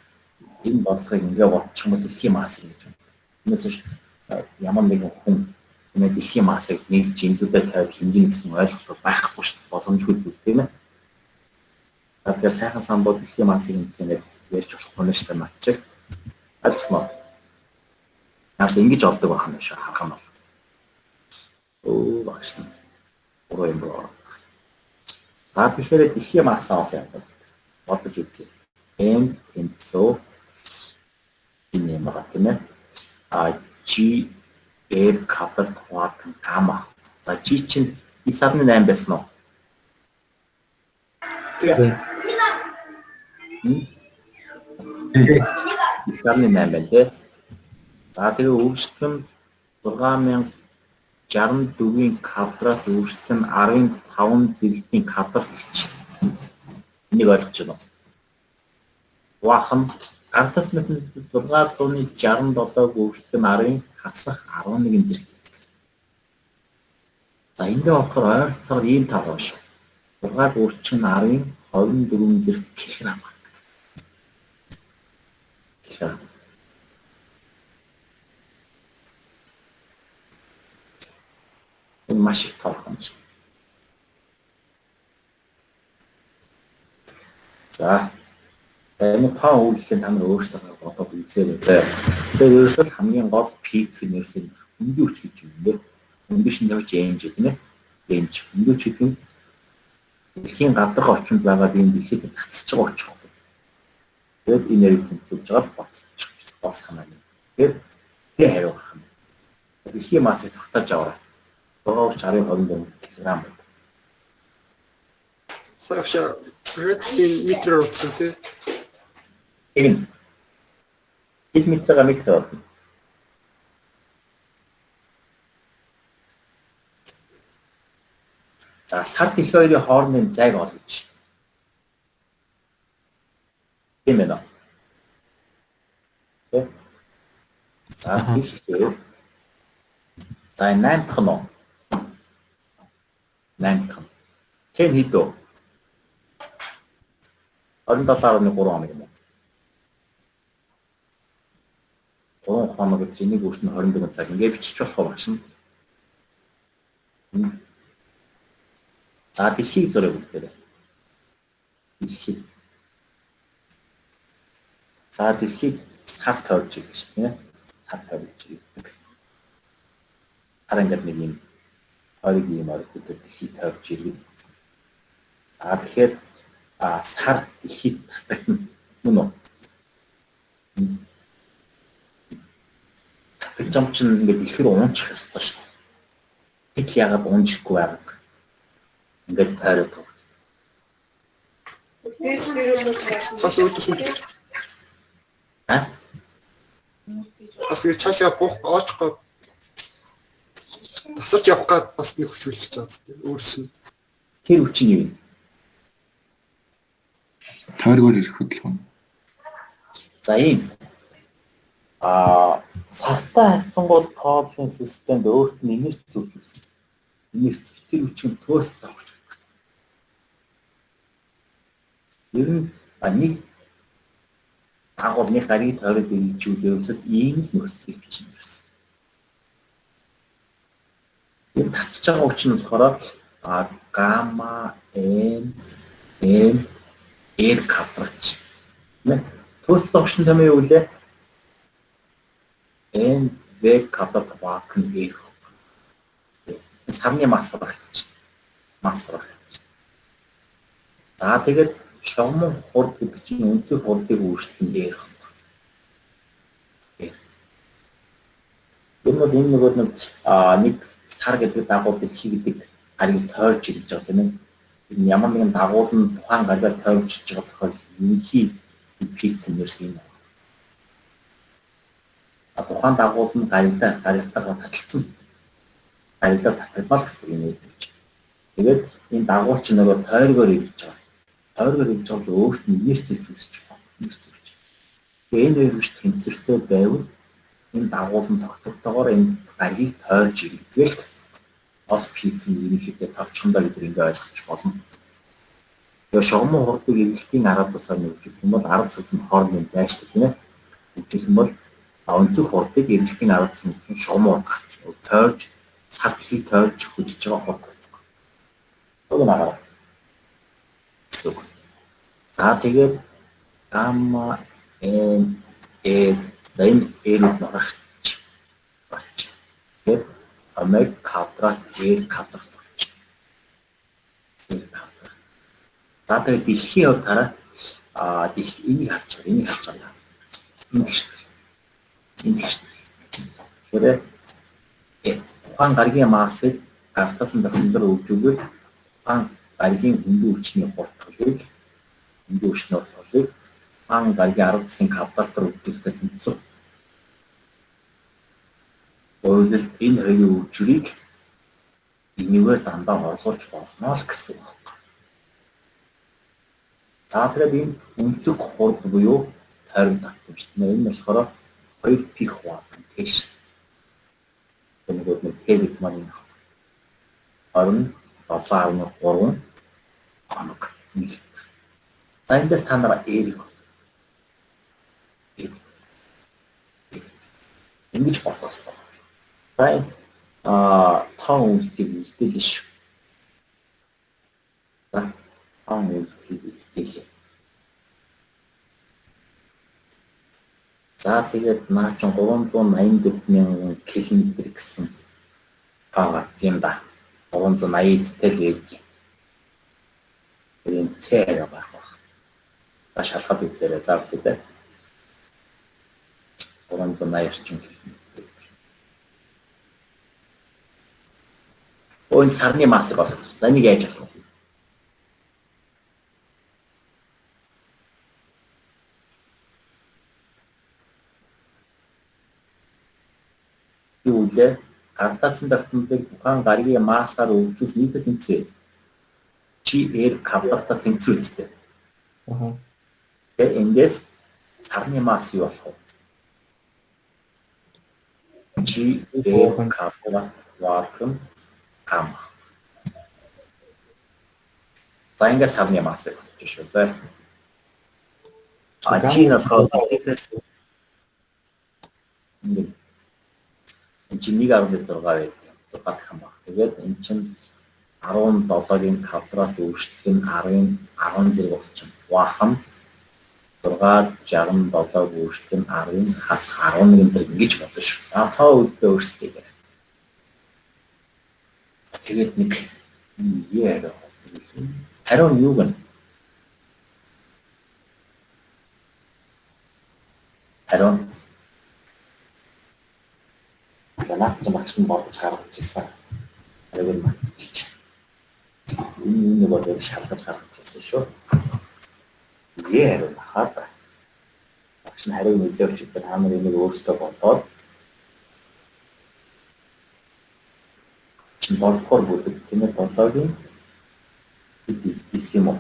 энэ бодлогыг ингээ бодчих юм бол дэлхийн масс гэж байна. Энэс биш Ямар нэгэн хүн энэ дэлхийн массыг нэг жинлүүдэд тавиад хэмжинэ гэсэн ойлголт байхгүй шүү дээ. Боломжгүй зүйл тийм ээ. Тэгэхээр сайхан самбууд дэлхийн массыг хэмжсэн гэж ярьж болохгүй нь шүү дээ над чиг. Ойлгосноо? Яарс ингэж олдог байх юм шиг харах юм бол. Өө багш нь. Буруу юм руу. За тэгэхээр дэлхийн массаа олё гэдэг. Бодож үзье. M тэнцүү энэ юм байгаа тийм ээ. А G R квадрат хуваах нь гамма. За G чинь 9.8 байсан уу? Тийм. 9.8 байна тий. За тэгээ өөрчлөлт нь 6064-ийн квадрат өөрчлөлт нь 15 зэрэгтийн квадрат гэж. Энийг ойлгож байна уу? Хуваах нь гартас мэт 667-г өөрчлөлт нь 10-ын хасах 11 зэрэгт гэдэг. За ингээ бодохоор ойролцоогоор ийм тав байгаа шүү. 6-г өөрчлөх нь 10-ын 24 зэрэг килограмм гардаг. Килограмм. Энэ маш их тоо юм шиг. За. За энэ тоо үйлдэлийг та нар өөрсдөө бодоод үзээрэй. За. Тэгэхээр ерөөсөө хамгийн гол пиц нь ерөөсөө өндөр хүч гэж юм бэ? Өндөр шин тавьж ЭМЖ гэдэг нэ. ЭМЖ. Өндөр хүч гэдэг нь дэлхийн гадарх орчинд байгаа ийм дэлхийд татсаж байгаа хүч байхгүй. Тэгээд энэ яриг тэнцвүүлж байгаа бодчих гол санаа юм. Тэгэхээр тэг хариу гарах юм. Дэлхийн массыг тогтоож аваарай. 6.24 кг байна. Сая радиусын метрээр утсан тий. Энэ километрээр метр болно. За сар дэлхий хоёрын хоорондын зайг олно гэж. Тийм ээ. Тэ? За тэгэхээр за 8 дахь нь уу? 8 дахь нь. Тэр хэд вэ? 27.3 хоног юм уу? 3 хоног гэж энийг өөрчнө 24 цаг ингээ бичиж болох багш нь. За дэлхийг зураг бүгдээрээ. Дэлхий. За дэлхийг сар тойрж гэж тийм ээ. Сар тойрж ирдэг. Хар ингээд нэг юм тойрог ийм оргиудад дэлхийг тойрж ирдэг. За тэгэхээр сар дэлхийд татагдана. Мөн үү? Татагч юм чинь ингээд дэлхий рүү унчих ёстой шүү дээ. Гэтэл яагаад унчихгүй байгаад ингээд тойроод байгаа. Бас өөдөөс нь Аа? Бас ингэ цаашаа буух оочих гоо тасарч явах гад бас нэг хүч үлчиж байгаа зү өөрс нь. Тэр хүч нь юу вэ? Тойргоор ирэх хөдөлгөөн. За ийм. Сартай харьцангуй тооллын системд өөрт нь инерц зүүж үүснэ. Инерц тэр хүч нь төөс тавч. Ер нь нэг дагуулны гариг тойрог иржүүл ерөөсөө ийм л нөхцөлийг бичнэ гэсэн. Энэ татж байгаа хүч нь болохоор гамма М М R квадрат шүү дээ. Төөцсөн огш нь томьёо юу лээ? М В квадрат хуваах нь R. Сарны масс хурагдчих. Масс хурагдчих. За тэгээд шугамн хурд гэдэг чинь үндсэн хурдыг өөрчлөх нь R. Энэ бол энэ нөгөө нэг сар гэдэг дагуул дэлхий гэдэг гариг тойрж ирж байгаа тийм ээ. Энэ ямар нэгэн дагуул нь тухайн гаригаар тойрж ирж байгаа тохиолдолд ерөнхий пикс нэрсэн юм байна. Тухайн дагуул нь гаригтайгаа таталцсан. Гаригдаа татагдмал гэсэн юм гэж. Тэгээд энэ дагуул чинь нөгөө тойргоор ирж байгаа. Тойргоор ирж байгаа бол өөрт нь инерц зүйч үүсэж байгаа. Инерц зүйч. Тэгээд энэ хоёр хүч тэнцвэртэй байвал энэ дагуул нь тогтвортойгоор энэ гаригийг тойрж ирдэг л гэсэн. Ол пиц нь ерөнхийдөө товчхондоо бид ингэ ойлгож болно. Тэгээ шугамн хурдыг эргэлтийн арга тусаар нөхжүүлэх юм бол арга зүг нь хоорондын зайштай тийм ээ. Хөгжүүлэх юм бол За өнцөг хурдыг эргэлтийн арга зүйн шугаман хурд гарч тойрж сар дэлхийг тойрж хөдөлж байгаа хурд гэсэн үг. Уг нь агараа гэсэн үг. За тэгээд гамма N R за энэ R-үүд нь орох. Тэгээд омега квадрат R квадрат болчих. R квадрат. За тэгээд дэлхийн хувьд хараа энийг харж байгаа, энийг харж байгаа. Энэ тэгш. Энэ тэгш. Тэгэхээр тухайн гаригийн массыг гравитацийн тогтмол өгжүүгээр тухайн гаригийн хөндөн хүчний хурдтгалыг тухайн гаригийн 10 засгийн квадратаар өгжүүлэхдээ тэнцүү. Өөрөлд энэ хоёрын өгжүүрийг энэгээр дандаа орлуулж болно л гэсэн үг. За тэгээд энэ өнцөг хурд буюу тойрон давтамж. Энэ нь болохоор 2 пи хуваах нь шүү дээ. Нөгөө нэг Т гэдэг маань энэ 27.3 хоног нийт. За эндээс та нар R-ийг олно. Ингэж бодох хэрэгтэй. За энэ тоон үйлдэлийг үлдээлээ шүү. За тоон үйлдэлийг үлдээлээ. За тэгээд наа чин 384 мянган км гэсэн тоо гардаг юм да. 380 тэл байдаг. Энэ С арай байх байх. За шалгаад үзээрэй. За үгүй. 380 орчим км. Энэ сарны массыг олох. За энийг яаж олох вэ? Юу үлээ? Гравитацийн тогтмолыг тухайн гаригийн массаар өвжүүлс нийтэд тэнцвэ. Чи R квадратаар тэнцвэ үстэй. Тэгээ эндээс сарны масс юу болох вэ? Чи R квадрат вакуум гамма. За ингээд сарны массыг олж шүү. За. А чи болохоор ингээд энэ чинь 1.6 байдаг. 6 дахин баг. Тэгээд энэ чинь 17-гийн квадрат өөрчлөлт нь 10-ын 10 зэрэг болчихно. Вахан 667 өөрчлөлт нь 10-ын хасах 11 зэрэг ингэж бодно шүү. За тоо үлдээ өөрсдөө. Тэгээд нэг яа хариу нь юу гэнэ? Хариу за наад чинь багш нь бодож гаргаж ирсэн. Хариуг нь мартчих. Энэ нэг бол шалгаж гаргаж ирсэн шүү. Ээ хариу хаад. Багш нь хариуг нөлөөлж ихээр та нар энийг өөрсдөө бодоод чинь 7 дугаар бүлэг тийм ээ 7-гийн хэд хийсэн юм уу?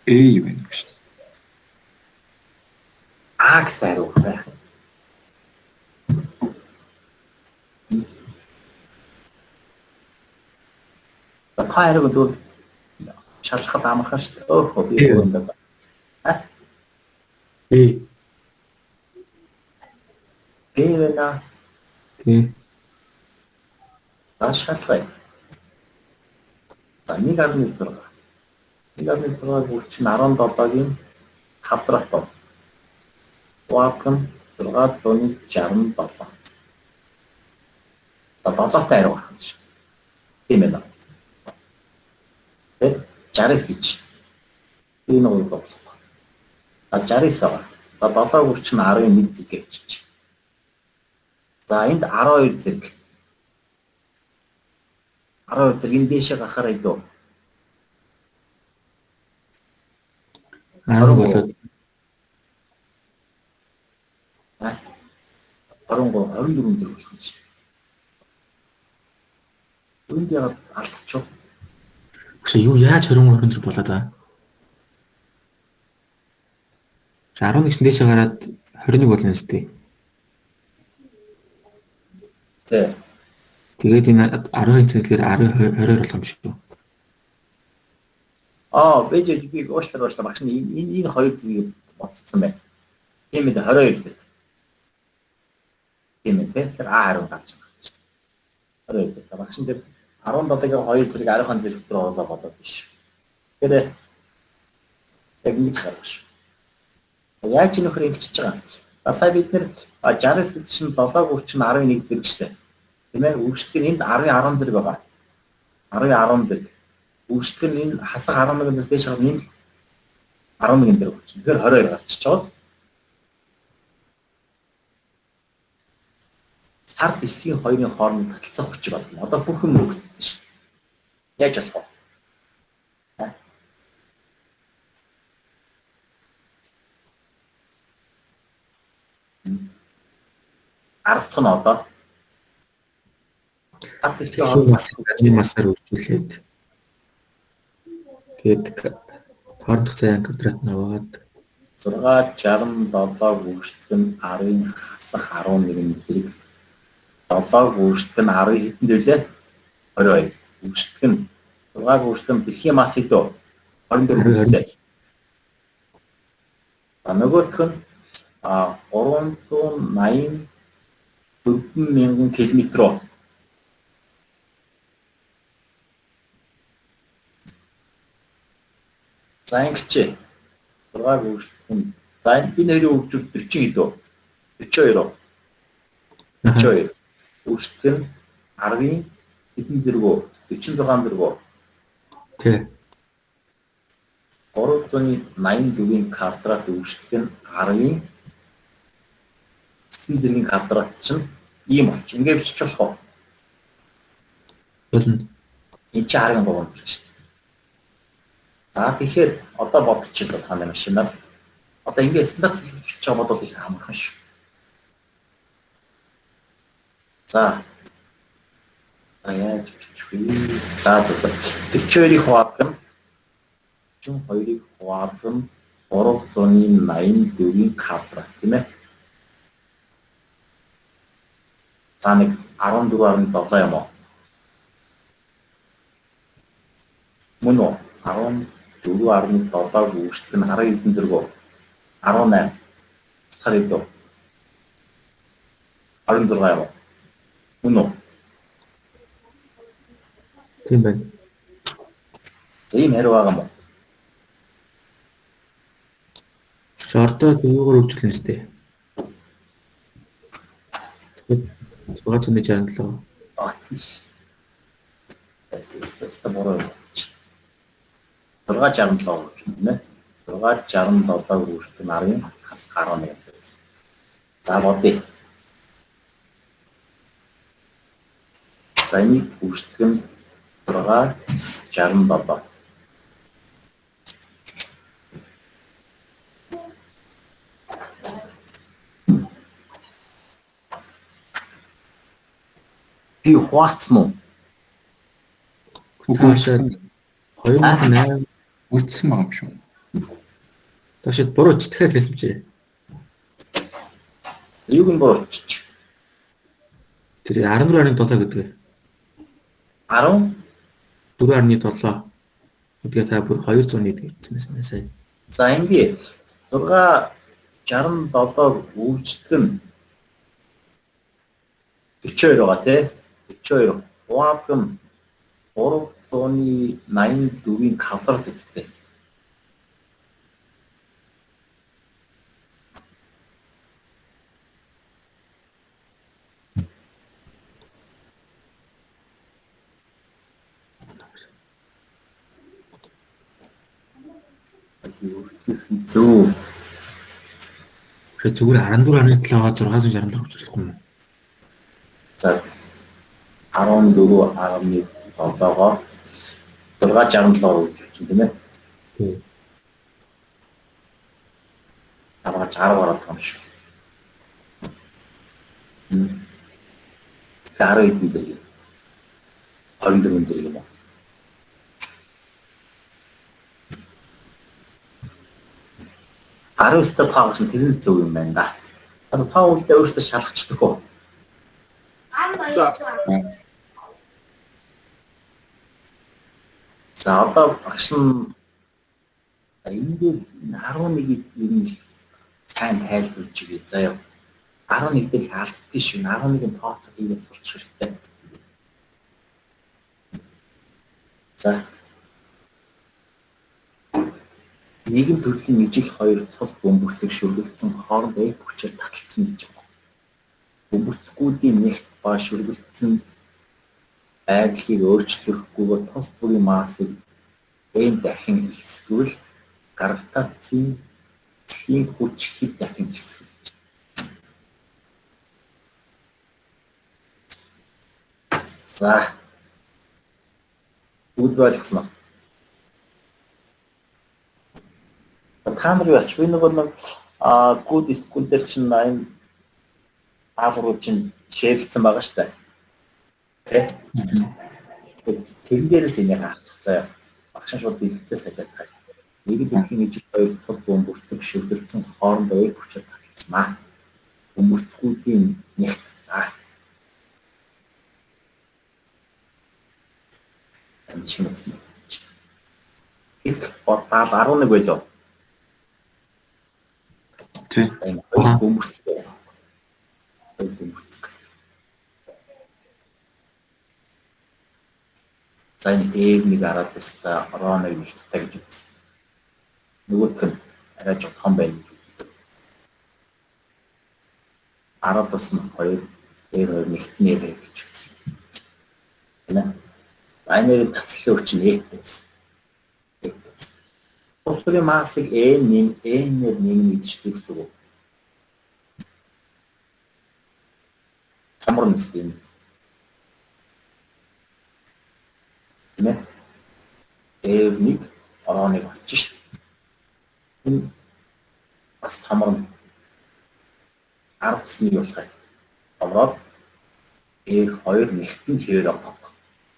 Э юу вэ гэж. А гэсэн хариу байх юм. Та хариуг зөв шалгахад амархан шүү дээ. Өөхөө би юу юм бэ? Э. Б вэ? Тий. За шалгая. За 1.6. 1.6 бүр чинь 17-гийн квадрат бол. Вакуум 667. За 7-тай хариу гарах юм шиг. Тийм ээ. Тэгээд 69 гэж. Энэ уу болох. За 69 байгаа. За 7 бүр чинь 11 зэрэг гэж. За энд 12 зэрэг. 12 зэрэг энэ дээшээ гарахаар илүү. 10 болоод 23 24 зэрэг болох юм шиг. Үүнд яагаад алдчихв? Үгүй юу яаж 23 24 болоод байгаа? 11 дээшээ гараад 21 болно үстэй. Тий. Тэгээд энэ 12 цэнгэлээр 10 20 болох юм шүү. Аа, би уушлаа багш нь энэ хоёр зэргийг бодцсон байна. Тийм ээ 22 зэрэг. Тийм ээ, тэгэхээр А хариу гарч байгаа. 22 зэрэг. За багш нь тэр 17-ыг 2 зэрэг 10-ын зэрэг рүү оруулаа бодоод биш. Тэгэхээр яг ингэж гаргах шүү. За яаж энэ нөхөр ингэж байгаа юм? За сая бид нэр 69 гэдэг чинь 7 гүрч нь 11 зэрэг шүү дээ. Тийм ээ, үргэлжлэх нь энд 10 10 зэрэг байгаа. 10 10 зэрэг. Үргэлжлэх нь энэ хасах 11 зэрэг дээш гарах нэмэлт 11 зэрэг болчихно. Тэгэхээр 22 гарчиж байгаа. Сар дэлхийн хоёрын хооронд таталцах хүчийг олно. Одоо бүх юм өгөгдсөн шүү дээ. Яаж болох вэ? Арав дахь нь одоо сар дэлхийн Дэлхийн массыг нарны массаар үржүүлээд тэгээд хоорондох зай квадрат нь аваад 667 үржих нь 10-ын хасах 11 зэрэг 7 үржих нь 10 хэдэн дөлөө 22 үржих нь 6 үржих нь дэлхийн масс хэдөө 24 үстэй. А нөгөөх нь 384 мянган километр. За ингэж 6 үржих нь за энэ хоёрын үржих 40 хэдөө 42. 42 үржих нь 10-ын хэдэн зэрэг үү? 46 зэрэг үү? Тий. 384-ийн квадрат үржих нь 10-ын 9 зэргийн квадрат чинь ийм болчих. Ингээ бичиж болох уу? Болно. Энэ чинь 13 зэрэг шүү дээ. За тэгэхээр одоо бодчихлоо та нар машинаар. Одоо ингээ стандарт бичиж байгаа бодвол их амархан шүү. За. Яаж бичих вэ? За за. 42-ыг хуваадаг нь 42-ыг хуваадаг нь 384-ийн квадрат тийм ээ. За нэг 14.7 юм уу? Мөн үү? 14.7-г үржих нь 10 хэдэн зэрэг үү? 18. Хасахаар хэдүү? 26 юм уу? Мөн үү? Тийм байна. За ийм хариу байгаа юм уу? Шордоо юугаар үржүүлнэ үстэй? Тэгэхээр 667. А тийш. Тэст буруу юм чи. 667 үржүүлнэ нэ. 667 үржих нь 10-ын хасах 11. За бодъё. За энийг үржих нь 667. Би хуваацсан уу? Таашаад 2008 үржсэн байгаа юм шүү. Таашаад буруу ч дахиад хэлсэн чи. Юуг нь буруу ч. Тэр 14.7 гэдэг. 14.7 гэдгээ та бүр 201 гэсэн байсан сая. За ингээ 667 үржих нь 42 байгаа тий. 42 хуваадаг нь 384-ийн квадрат үстэй. Зөв. Тэгэхээр зүгээр 14.7-аа 667 хөгжүүлэхгүй юм уу? За 14.7-оор 667-оор хөгжүүлсэн тийм ээ. Тийм. 10 гараад байгаа юм шиг. 10 хэдэн зэрэг. 24 зэрэг юм уу? 19-тэй таа гэж тэр нь зөв юм байна да. Одоо та үлдээ өөрөөсөө шалгачдаг уу? За. За одоо багш нь энэ дээр 11-ийг ер нь сайн тайлбарлаж өгье заяа. 11 дээр их алддаггүй шүү. 11-ийн тооцоо хийгээд сурчих хэрэгтэй. За. Нийгэм төрлийн ижил хоёр цул бөмбөрцөг шүргэлцэн хооронд F хүчээр таталцсан гэж байна. Бөмбөрцгүүдийн нэгт ба шүргэлцэн байдлыг өөрчлөхгүйгээр тус бүрийн массыг N дахин ихсгүүл гравитацийн эслийн хүч хэд дахин ихсэх вэ? За. Бүгд ойлгосон уу? Та нар юу ач? Би нөгөө нэг good school дээр чинь энэ даалгаврууд чинь шеэрлсэн байгаа шүү дээ. Тэ? Тэрэн дээрээс энийг авчих заяа. Багш нь шууд бэлгэцээ солиод байгаа. Нэг дэлхийн ижил хоёр цул бөмбөрцөг шүргэлцэн хоорондоо F хүчээр таталцсан аа. Бөмбөрцгүүдийн нэгт. За. Энэ чинь хэд бодаал 11 байлоо. Тий. Энэ хоёр бөмбөрцөг. Хоёр бөмбөрцөг. За энэ R1 араад өстэй, роо 1 нэгттэй гэж үзсэн. Нөгөөх нь арай жоо том байна гэж үздэг. Араад ус нь 2, R2 нэгтнээр гэж үзсэн. Тийм ээ. За энэ хоёрын татслын хүч нь F байсан. F байсан. Тус бүрийн массыг N нэм, N-ээр нэмнэ гэж гэсэн үг. Томор нэст юм. Тийм ээ. R1 ороо 1 болчих шүү дээ. Энэ бас томорно. 10 ус 1 болох юм. Томроод R2 нэгтэн хэвээр авах.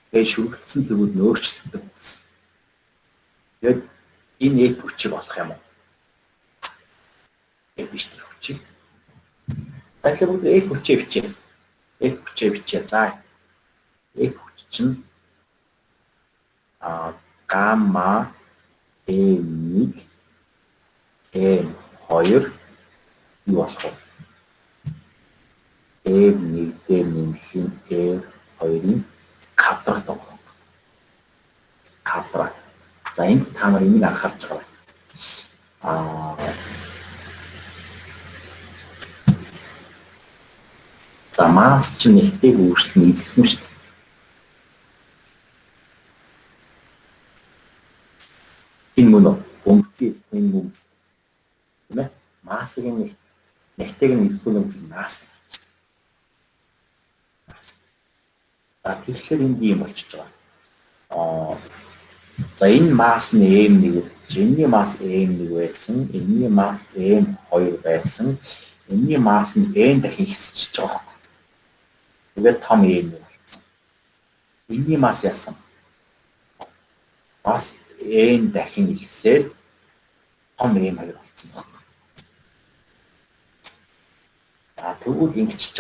Тэгээд шүргэлцсэн зүгүүд нь өөрчлөгдөв гэсэн. Тэгээд энэ F хүчийг олох юм уу? F биш тэр хүчийг. За тэгэхээр бүгд F хүчээ бичээ. F хүчээ бичээ. За F хүч чинь гамма M1 M2 юу болох вэ? M1 дээр нэмэх нь R2-ын квадрат болох. Квадрат. За энд та нар энийг анхаарч байгаа. За масс чинь нэгтэйг өөрчлөн эзлэх юм шүү дээ. Энэ мөн үү? Бөмбөцгийн эзлэх энэ мөн үү? Тийм ээ? Массыг нэгтэйг нь эзлэх юм бол масс гэж. За тэгэхээр энд ийм болчихж байгаа. За энэ масс нь M1, энэний масс M1 байсан, энэний масс M2 байсан, энэний масс нь N дахин ихсэж байгаа байхгүй. Тэгээд том M1 болсон. Энэний масс яасан? Бас N дахин ихсээд том M2 болсон байхгүй. За тэгвэл ингэчихэж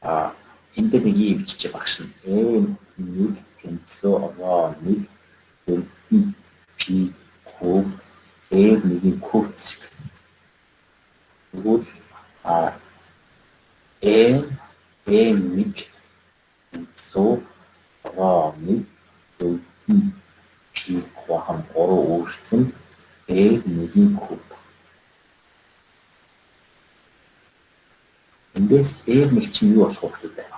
байгаа. Энд дээр нэг ийм бичиж багш нь M1 тэнцүү роо 1 P куб R1-ийн куб зэрэг. Тэгвэл M M1 тэнцүү роо 1 P куб 3 өөрчлөлт нь R1-ийн куб. Эндээс R1 чинь юу болох вэ гэдэг.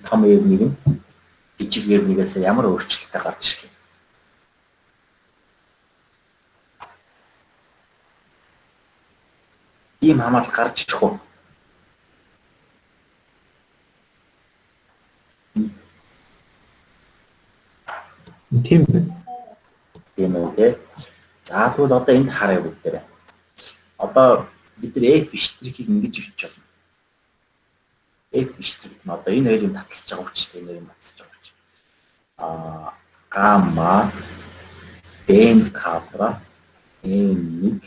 Том R1 нь жижиг R1-ээс ямар өөрчлөлттэй гарч ирэх юм? Ийм хамаал гарч ирэх үү? Тийм байна. Тийм үү те. За тэгвэл одоо энд харъя бүгдээрээ. Одоо бид нар F штрихийг ингэж бичиж болно. F штрих нь одоо энэ хоёрын таталцж байгаа хүч, энэ хоёрын таталцж байгаа хүч. Гамма N квадрат N1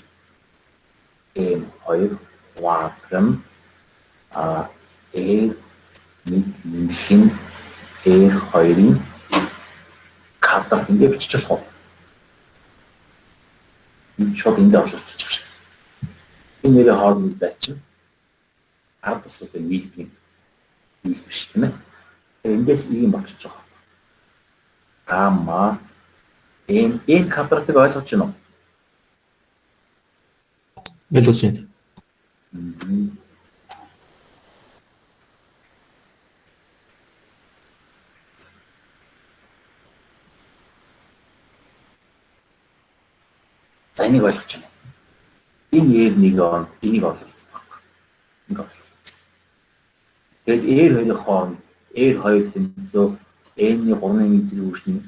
M2 квадрат R1 нэмэх нь R2-ын квадрат ингэ бичиж болох уу? Энэ шууд энд оруулах гэж байна. Энэ нэрийн хоорондын зай чинь ард тусад нийлбэг нийлбэг шүү дээ. Тэгэхээр эндээс ийм болчих жоох. Гамма n n квадратыг ойлгож байна уу? Ойлгож байна. За энийг ойлгож байна. Энэ R нэг он энийг ололцсон байхгүй. Энийг ололцсон. Тэгээд R хоёрын хооронд R 2 тэнцүү N-ийн 3-ын зэрэг үүсний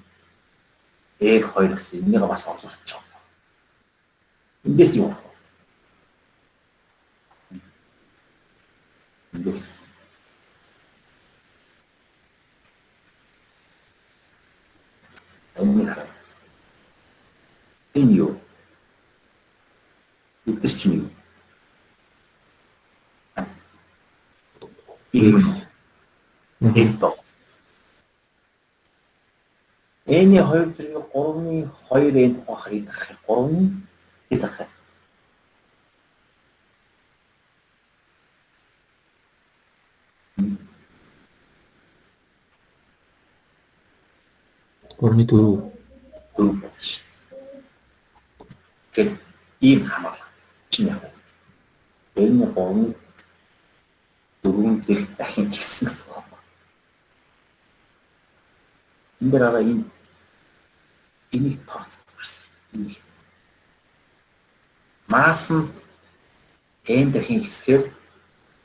R 2 гэсэн энийг бас ололцож байгаа. Эндээс юу вэ? Эндээс энийг хараа. Энэ юу? Эдгээр чинь юу? Энэ F. N-ийн 2 зэрэг 3-ны 2 n тухайхаар идэх 3-ны идэх. Гурны 4. 4 болсон шүү. Тэгэхээр ийм хамаарлага чинь яг энэ 3-ны 4 зэрэг дахин гэсэн гэсэн үг. Энэ дээр араа энэ энийг тооцох гэсэн. Энийг масс нь n дахин хэсгээр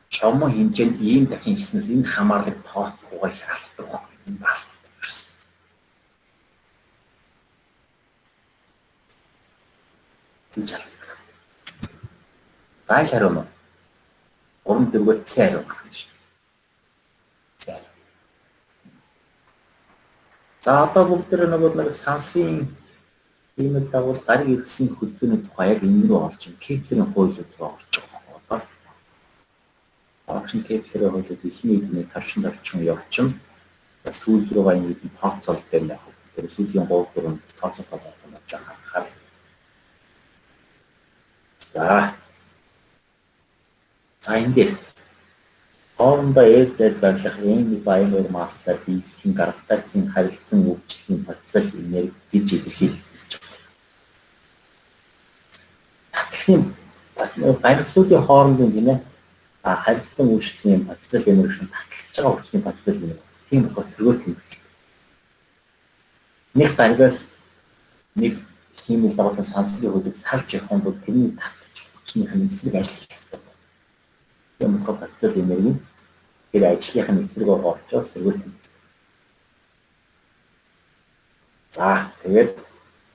чомон хэмжээнд ийм дахин хэснээс энэ хамаарлыг тооцохгүйгээр хялтдаг байхгүй. Энэ баалдаг гэсэн. Тэгж хялтдаг. Гайл хариу нь 3 4-өө C хариу гарах юм шүү. C. За одоо бүгд тэр нөгөө нэг сансрын хиймэл дагуул гариг иргэсийн хөдөлгөөний тухай яг энэ рүү орж ин Кеплерийн хуулиуд руу орж байгаа байхгүй одоо. Огшин Кеплерийн хуулиуд эхний эдний тавшин тавчин явчихна. Сүүл рүүгээ энэ эдний тооцоол дээр нь яг тэр сүүлийн 3 4 тооцоолоо болгож байгаа харахаар. За. За энэ дээр хоорондоо R Z барилах N ба M2 масстай биесийн гравитацийн харилцан өвчлөлийн потенциал энерги гэж илэрхийлж байна. Татлын гаргасуудын хоорондын тийм харилцан өвчлөлийн потенциал энерги шиг таталцж байгаа өвчлийн потенциал энерги. Тийм болохоор сөргөөр тэмдэглэж. Нэг гаргаас нэг хиймэл дагуулсан сансрын хөлөг салж явахын тулд тэрний татчих хүчнийх нь эсрэг ажиллах ёстой. Тийм болохоор потенциал энерги тэр ажлынх нь эсрэг орчоо сөргөөр тэмдэглэж. За тэгээд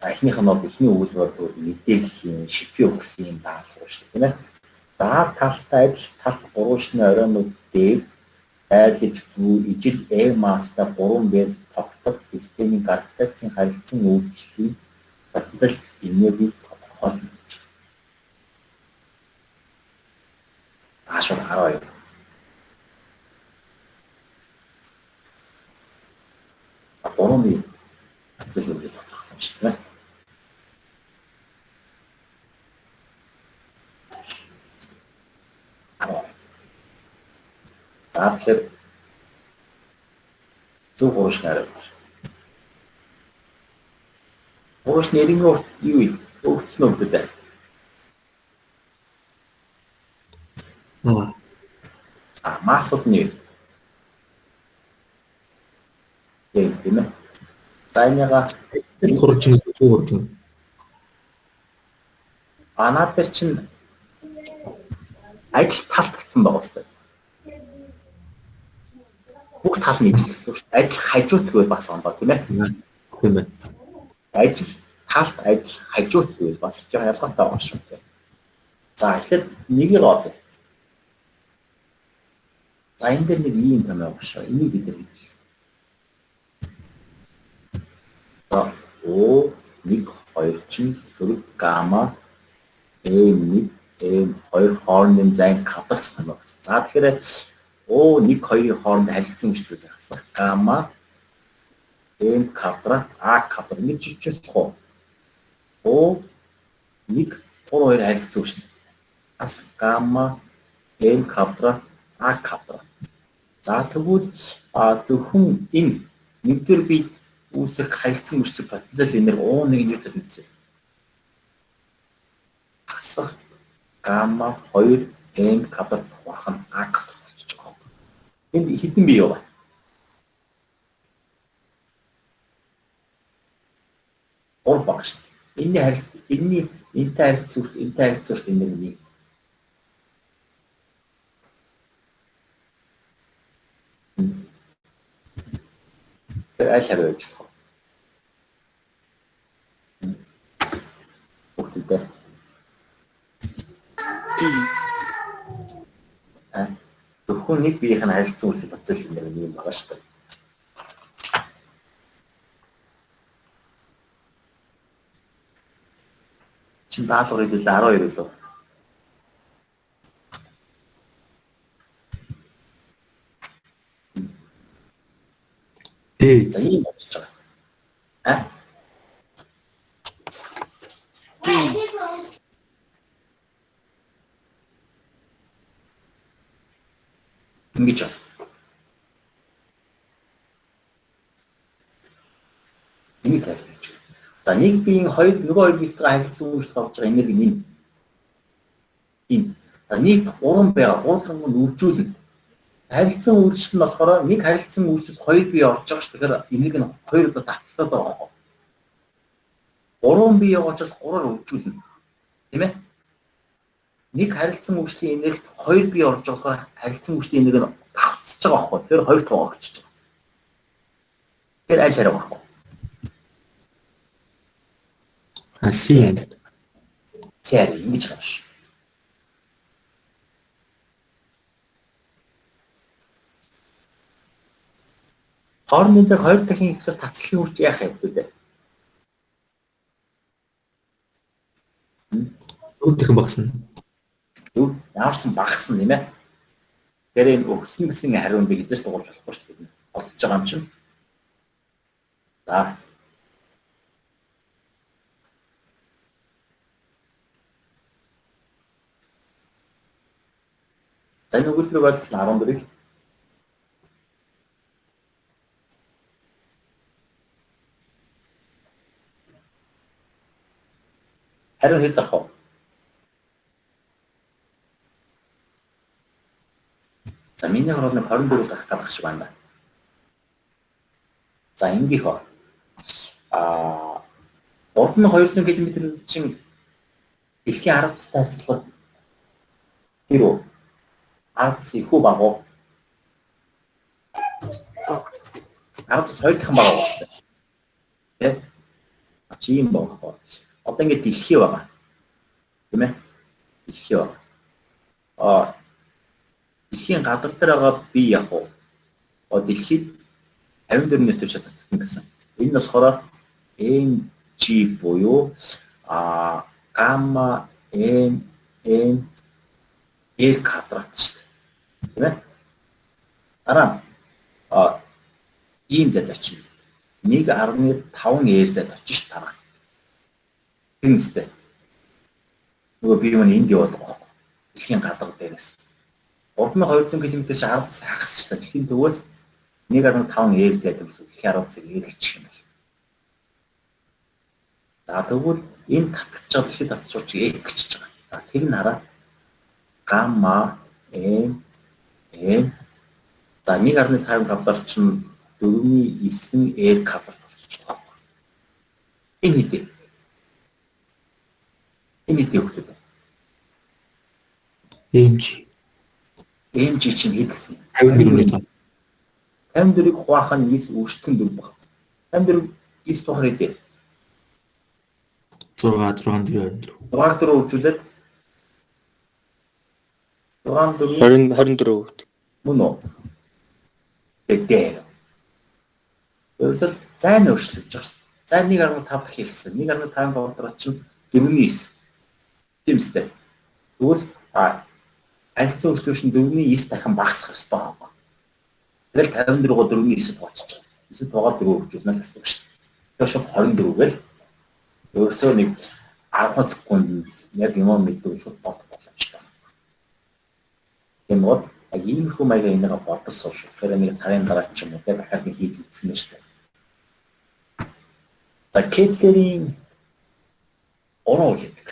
эхнийх нь бол эхний өгүүлбэр зүгээр мэдээллийн шипи өгсөн юм даалгавар шүү дээ. За талтай адил талт гурван оройнууд дээр байлгаж буй ижил Э масстай 3 бэз тогтох системийн гравитацийн харилцан үйлчлэлийн потенциал энергийг тодорхойлно. Таашаа 12. Гурван потенциал энергийг тодорхойлсон шүү дээ. За тэгэхээр зөв гурван нараа. Гурван нэрийн урт юу вэ? Өгсөн үг дээ. А массууд нь юу? Тийм ээ. За энийга гурван зөв гурван. А наад дээр чинь адил талт гэсэн байгаа үстэй. Бүх тал нь ижил гэсэн үг шүү. Адил хажуут гэвэл бас ондоо тийм ээ. Тийм ээ. Ажил талт адил хажуут гэвэл бас жоохон ялгаатай байгаа шүү дээ. За эхлээд нэгийг олъё. За энэ дээр нэг ийм том байгаа шүү. Энийг бид нар хийж. За О 1 2 чинь сөрөг гамма M1 M2 хоорондын зайн квадрат томьёо. За тэгэхээр О 1 2-ын хооронд харилцан үйлчлүүд хасах гамма M квадрат А квадрат нэг жижиг болох уу? О 1 3 2 харилцан үйлчлэл. Хас гамма m квадрат а квадрат. За тэгвэл зөвхөн энэ нэгдүгээр бие үүсэх харилцан үйлчлэх потенциал энерги U1 ньютон гэсэн. Хасах гамма 2 m квадрат хуваах нь а квадрат болчих жоох. Энд хэдэн бие вэ? 3 баг шин. Энэний харилцан энэний энэтэй харилцан энэтэй харилцан энерги нэг. Тэр аль хариу байж болох вэ? Бүгдээ. Зөвхөн нэг биеийнх нь харилцан үйлчлэх процесс энерги нэг юм байгаа шүү дээ. Чин даалгаврыг л 12 лөө. Д. За ийм болчихж байгаа. А? Ингэж бас. Энийг тайлбарлаж байна. За нэг биеийн хоёр нөгөө хоёр биетэйгээ харилцан үйлчлэх авч байгаа энерги нь энэ. За нийт 3 байгаа. 3 сангууд үржүүлнэ. Харилцан үйлчлэл нь болохоор нэг харилцан үйлчлэл хоёр бие орж байгаа ш. Тэгэхээр энерги нь хоёр удаа татсаад байгаа байхгүй. 3 бие явж учраас 3-аар үржүүлнэ. Тийм ээ? Нэг харилцан үйлчлийн энергит хоёр бие орж байгаа харилцан үйлчлийн энерги нь давхцаж байгаа байхгүй. Тэгэхээр хоёр тугаагчж байгаа. Тэгэхээр аль хариу гарах вэ? С. С хариу ингэж гарна ш. Хоорондын цаг 2 дахин хэсгээр татслын хүч яах юм бэ? 4 дахин багасна. Яарсан багасна тийм ээ. Тэгэхээр энэ өгсөн гэсэн хариунд би эзэж дуурж болохгүй шүү дээ. Бодож байгаа юм чинь. За. За энэ өгүүлбэрийг ойлгосон 14-ийг хариу хэд гарах вэ? За миний харуул нь 24 гарах гэдэг шиг байна. За ингэх ба. 3200 км чинь дэлхийн 10 тустай харьцуулахад тэр үү? 10 тус их үү бага уу? 10 тус 2 дахин бага уу гэсэн. Тэ? Чи юм байхгүй. Одоо ингэ дэлхий байгаа. Тийм ээ? Дэлхий байгаа. Дэлхийн гадар дээр байгаа бие яг уу? Дэлхийд 54 ньютон татна гэсэн. Энэ нь болохоор mg буюу гамма m n r квадрат шүү дээ. Тийм ээ? Дараа ийм зайд очино. 1.5 r зайд очиж шүү дараа. Тийм үстэй. Нөгөө бие маань энд яваад байгаа байхгүй. Дэлхийн гадар дээрээс 3200 км чи 10 тус хагас шүү дээ. Дэлхийн төвөөс 1.5 r зайд гэсэн дэлхийн 10 тусыг эргэлчих юм байна. За тэгвэл энэ татчих байгаа дэлхийд татчих чиг F гэж байгаа. За тэр нь хараа гамма m n за 1.5 квадрат чинь 4.9 r квадрат болчих жоох. Энэ хэдий? Энэ хэдий өгдөг? MG. MG чинь хэд гэсэн? 54.5. 54-ийг хуваах нь 9 өршөлтөн 4 баг. 54 9 тухаар хэдий? 6 6 4 24. 6 4 үржүүлээд 6 4 20 24. Мөн үү? Тэгээд ерөөсөл зайн өөрчлөгдөж байгаа шүү. Зай 1.5 дахин ихсэн. 1.5 квадрат чинь 4.9. Тийм үстэй. Тэгвэл харилцан өөрчлөлт нь 4.9 дахин багасах ёстой байхгүй. Тэгэл 54-гоо 4.9-д хувачих байгаа. 9-д хуваад 4 үржүүлнэ л гэсэн үг шүү. Тэгэхээр шууд 24 гээл ерөөсөө нэг 10 секунд яг юм мэддэг шууд бод боломжтой. Тийм бол яг иймэрхүү маягаар энийг бодож сурч. Тэгэхээр нэг сарын дараа ч юм уу те дахиад нэг хийж үзсэн юм шүү дээ. За Кеплерийн 3 хууль гэдэг.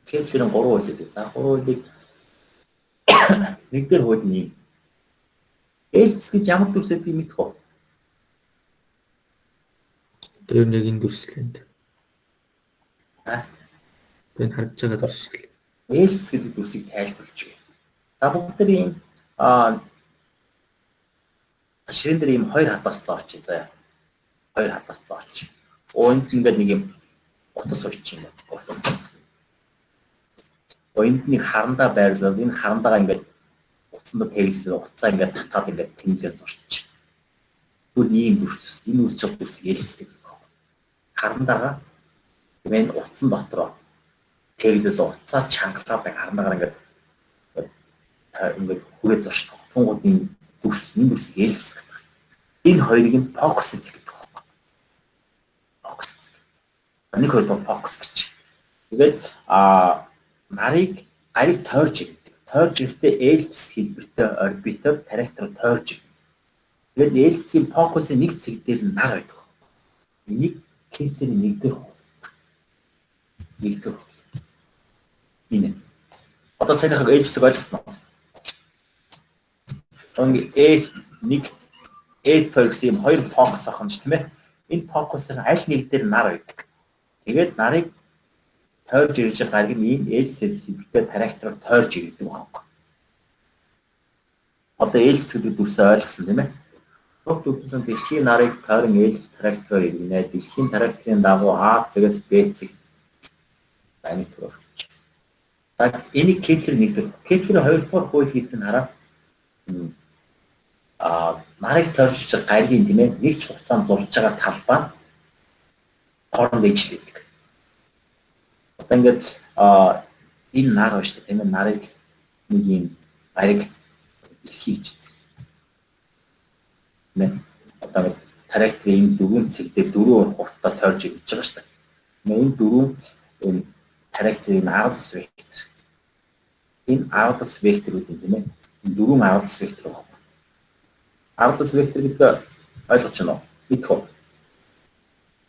Кеплерийн 3 хууль гэдэг. За 3 хуулийг нэгдүгээр хууль нь юм. Элс гэж ямар дүрс гэдгийг мэдэх үү? Тэр нэг энэ дүрслэнд. Аа. Энэ харагдж байгаа дүрсэл. Элс гэдэг дүрсийг тайлбарлаж өгье. За бүгд тэр ийм ширээн дээр ийм хоёр хатаас зооч заяа. Хоёр хатаас зооч. Энд ингээд нэг юм утас уйч юм байна. Утас. Энд нэг харандаа байрлал. Энэ харандаагаа ингээд утсанд тавилал утсаа ингээд татаад ингээд тэнглээ зурч. Тэгвэл ийм дүрс. Энэ үүсч байгаа дүрс элс гэдэг байна. Харандаагаа энэ утсан дотроо тавилал утсаа чангалаад харандаагаар ингээд ингээд хүрээ зурч. Тунгууд энэ дүрс, энэ дүрсийг элс гэдэг. Энэ хоёрыг нь фокус гэдэг байхгүй. Фокус. Нэг хоёр бол фокус гэж. Тэгээд нарыг гариг тойрж ирдэг. Тойрж ирэхдээ элпс хэлбэртэй орбитоор трактор тойрж ирнэ. Тэгээд элпсийн фокусын нэг цэг дээр нь нар байдаг. Энийг Кеплерийн нэгдүгээр хууль. Нэгдүгээр хууль. Энэ. Одоо саяныхаа элпсийг ойлгосон уу? Ингээ F1, F2 гэсэн юм хоёр фокус авах юм чи тийм ээ. Энэ фокусын аль нэг дээр нар байдаг. Тэгээд нарыг тойрж ирж байгаа гариг нь ийм L хэлбэртэй трактороор тойрж ирдэг байхгүй. Одоо L гэдэг дүрсээ ойлгосон тийм ээ. Бүгд үндсэн дэлхийн нарыг тойрон L трактороор иргэнэ. Дэлхийн тракторын дагуу А цэгээс Б цэг дайны төр. За энийг Кеплер нэгдүгээр. Кеплер хоёрдугаар хууль гэдэг нь хараа. Нарыг тойрч гаригийн тийм ээ нэг ч хугацаанд зурж байгаа талбай хооронд ижлэдэг. Одоо ингээд энэ нар байна шүү дээ тийм ээ нарыг нэг юм гариг дэлхий гэж үзсэн. Тийм ээ. Одоо ингээд тракторын энэ дөрвөн цэг дээр дөрвөн хурдтай тойрж ирж байгаа шүү дээ. Энэ дөрвөн энэ тракторын 10 вектор. Энэ 10 векторүүдийн тийм ээ энэ дөрвөн 10 вектор байна. 10 вектор гэдгийг ойлгож байна уу? Мэдэх үү?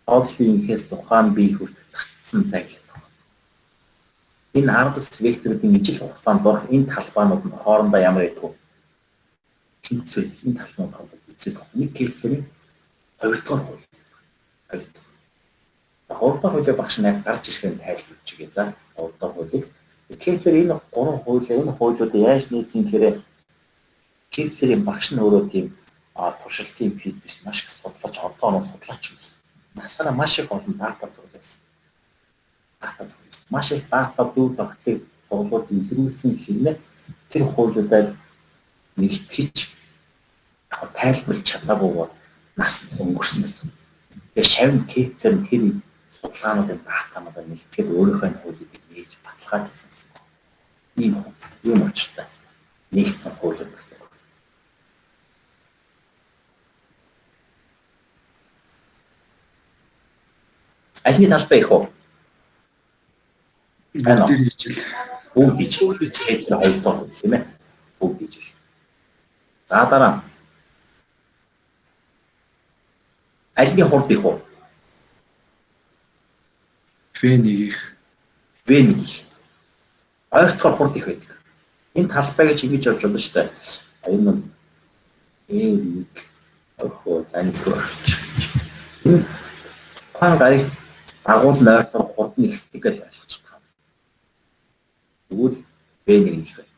Тооллын инхээс тухайн бие хүртэл татсан цаг. Энэ 10 векторуудын ижил хугацаанд зурх энэ талбайнууд нь хоорондоо ямар байдаг вэ? Тэнцвэр. Энэ талбайнууд хоорондоо тэнцвэр. Нэг Кеплерийн хоёрдугаар хууль. Хоёрдугаар. Гуравдугаар хуулийг багш нь яг гарч ирэхээр тайлбарлаж өгье. За, гуравдугаар хуулийг. Кеплер энэ гурван хуулийг, энэ хуулиудыг яаж нээсэн гэхээр Кеплерийн багш нь өөрөө тийм туршилтын физик маш их судлаач, одоо нь судлаач юм байсан. Насаараа маш их олон дата зөвлөсөн. Дата зөвлөсөн. Маш их дата зөв тогтыг сургуулиуд илрүүлсэн хэрнээ тэр хуулиудаар нэгтгэж яг тайлбарлаж чадаагүйгээр нас өнгөрсөн гэсэн. Тэгээ шавь Кеплер нь тэр судалгаануудын датануудаа нэгтгэхэд өөрийнхөө хуулиудыг нээж баталгаад байсан гэсэн. Ийм учиртай нэгдсэн хуулиуд гэсэн. Альны талбай их үү? Бүгдээр ижил. Бүгд ижил. Кеплер хоёрдугаар хууль тийм ээ. Бүгд ижил. За дараа. Альны хурд их үү? V1 их. V1 их. Ойртохоор хурд их байдаг. Энэ талбай гэж ингэж явж болно шүү дээ. Энэ бол E1 охоо за нэг орчих. Энэ тухайн гариг дагуул ойртохоор хурд нь ихсдэг гэж ойлгож байна. Тэгвэл V1 их байна.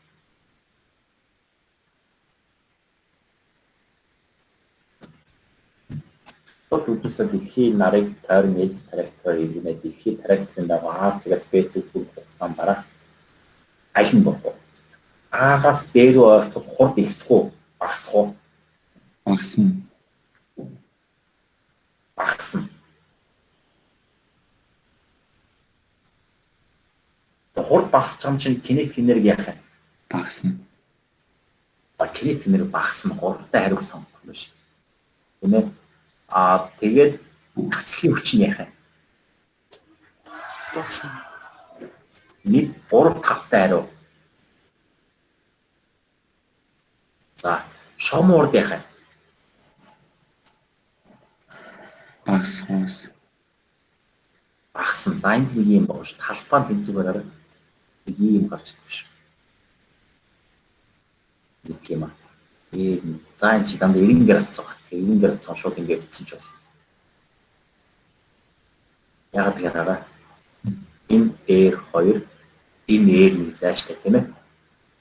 Тот үдээсээ дэлхийн нарыг тойрон ээлж трактороор иргэнэ. Дэлхийн тракторын дагуу А цэгээс Б цэг хүрэх хугацаанд дараах аль нь болох вэ? А-гаас Б рүү ойртох хурд ихсэх үү? Багасах уу? Багасна. Багасна. Хурд багасчих юм чинь кинетик энерги яах юм? Багасна. За кинетик энерги багасна. Гуравтай хариуг сонгох юм шиг. Тийм ээ? Тэгээд цэцлийн хүч нь яах юм? Багасна. 1 3 5-тай хариу. За, шом урд яах вэ? Багасхан. Багассан. За, энд нэг юм байгаа шүү. Талбай нь тэнцвэр бараараа нэг юм гарч ирдэг шүү. Нэг юм аа. За, энэ чи дандаа 90 градус байгаа. Тэгээ 90 градус шууд ингээд бичсэн ч болно. Яагаад гэхээр хараа. Энэ R2, энэ R1 зайштай тийм ээ.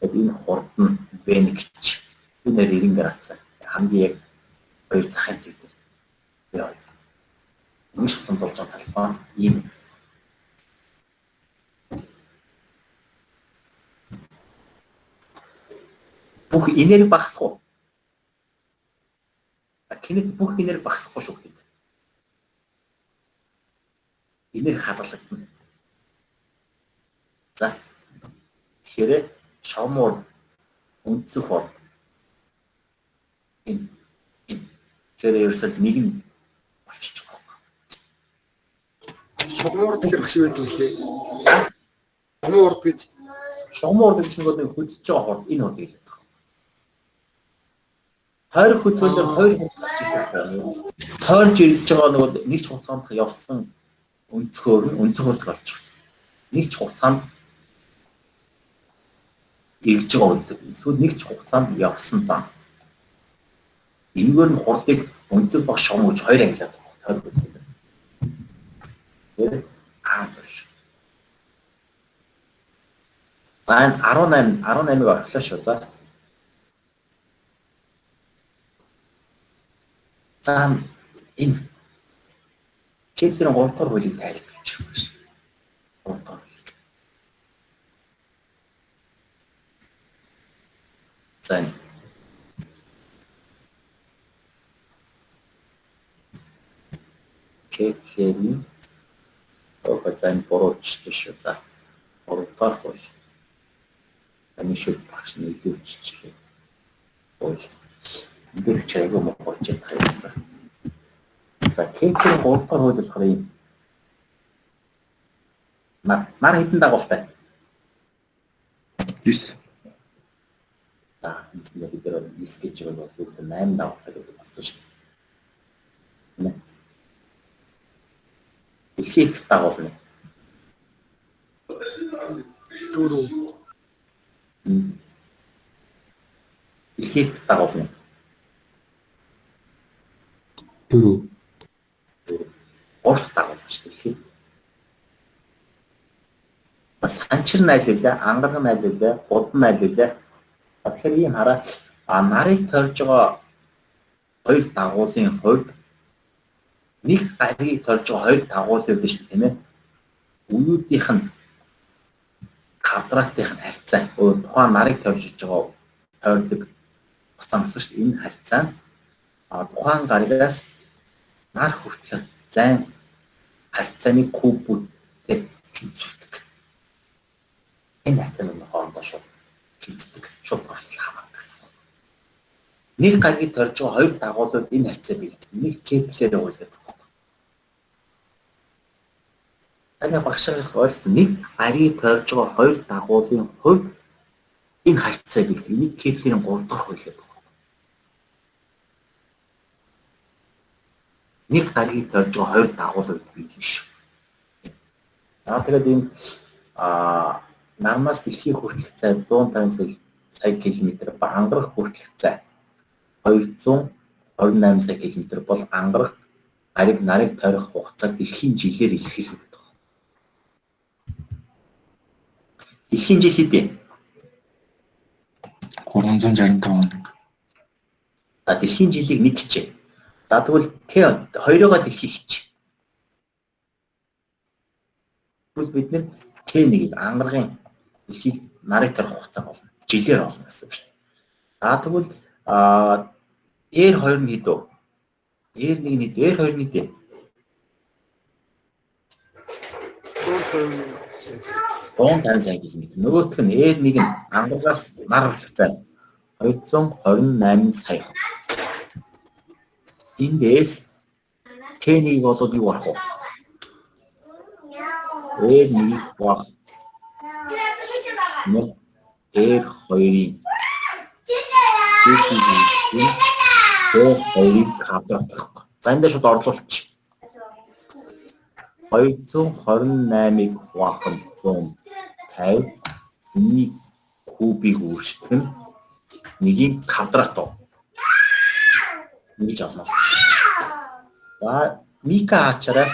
Тэгээд энэ хурд нь V1 гэж. Энэ 90 градус. Хамгийн яг хоёр захын зэг дээр. V2. Өмнө шилсэн болж байгаа талбай нь ийм гэсэн. Бүх энерги багасах уу? Кинет бүх энерги багасахгүй шүү гэдэг. Энерги хадгалагдана. За. Тэгэхээр шовмор өнцөг хурд энэ тэгэхээр ерөөсөө нэг нь болчих жоох. Шугамуурд хэрэг шиг байдаг лээ. Шугамуурд гэж шугамуурд гэж нэг хөдөлж байгаа хурд энэ хурдыг хэлдэг. Тойрох хөдөлгөөнөөр хоёр хурд гарч ирэх байна. Тойрж ирж байгаа нөгөө нэг ч хугацаанд явсан өнцгөөр нь өнцөг хурд гарч байгаа. Нэг ч хугацаанд ирж байгаа өнцөг. Эсвэл нэг ч хугацаанд явсан зам. Энэгээр нь хурдыг өнцөг баг шугам гэж хоёр ангилаад байгаа. Тойрох хөдөлгөөн. Тэр Аа зөв шүү. За энэ 18-ыг орхилоо шүү. За. За энэ Кеплерийн 3 дахь хуулийг тайлбарлаж байгаа шүү. 3 дахь хууль. За энэ Кеплерийн за энэ буруу өчтэй шүү. За 3 дахь хууль. Таны шүд багш нь илүү өччлээ. Хууль. Энд дээр ч айгүй муу болж чадах юмсан. За Кеплерийн 3 дахь хууль болохоор ийм. Нар хэдэн дагуултай? 9. За энэ бид нар 9 гэж байгаа бол 8 дагуултай гэдэг болсон шүү дээ. Дэлхийд дагуулна. 4. Дэлхийд дагуулна. 4. 3 дагуулна шүү дэлхий. Бас санчир найл үлээ, ангараг найл үлээ, будан найл үлээ. Тэгэхээр ийм хараа нарыг тойрж байгаа хоёр дагуулын хувьд нэг гаригийг тойрж байгаа хоёр дагуулын хувьд шүү дээ, тийм ээ. Үеүүдийнх нь квадратынх нь харьцаа. Тухайн нарыг тойрж байгаа тойрдог хугацаа гэсэн шүү дээ. Энэ харьцаа нь тухайн гаригаас нар хүртэлх зайн харьцааны кубүүдтэй тэнцвэрдэг. Энэ харьцаа нь хоорондоо шууд тэнцдэг, шууд барьцал хамаадаг гэсэн. Нэг гаригийг тойрж байгаа хоёр дагуулууд энэ харьцаа бэлдэг. Нэг Кеплер хууль гэдэг. Таны багшаас ойлгосон нэг гаригийг тойрж байгаа хоёр дагуулын хувьд энэ харьцаа бэлдэг. Энийг Кеплерийн 3 дахь хууль гэдэг. Нэг гаригийг тойрж байгаа хоёр дагуулууд бэлдэн шүү. За тэгээд энэ нарнаас дэлхийн хүртэлх зай 150 сая километр ба ангарах хүртэлх зай 228 сая километр бол ангарах гариг нарыг тойрох хугацааг дэлхийн жилээр илэрхийлэх. Дэлхийн жил хэд вэ? 365 хоног. За дэлхийн жилийг нэг хичээ. За тэгвэл Т 2-оогоо дэлхий хичээ. Тэгвэл бид нэр Т1-ийг ангарагын дэлхийг нарыг тойрох хугацаа болно. Жилээр олно гэсэн үг шүү. За тэгвэл R2 нь хэд вэ? R1 нь хэд? R2 нь хэд вэ? 150 сая километр. Нөгөөх нь R1 нь ангарагаас нар хүртэлх зай 228 сая. Эндээс Т1-ийг болоод юу гарах вэ? R1 баг Энэ R2-ийн R2-ийн квадрат байхгүй. За энэ дээр шууд орлуулчих. 228-ыг хуваах нь 150, энэний кубыг өөрчлөх нь 1-ийн квадрат. Ингэж олно. За Мика ачаарай.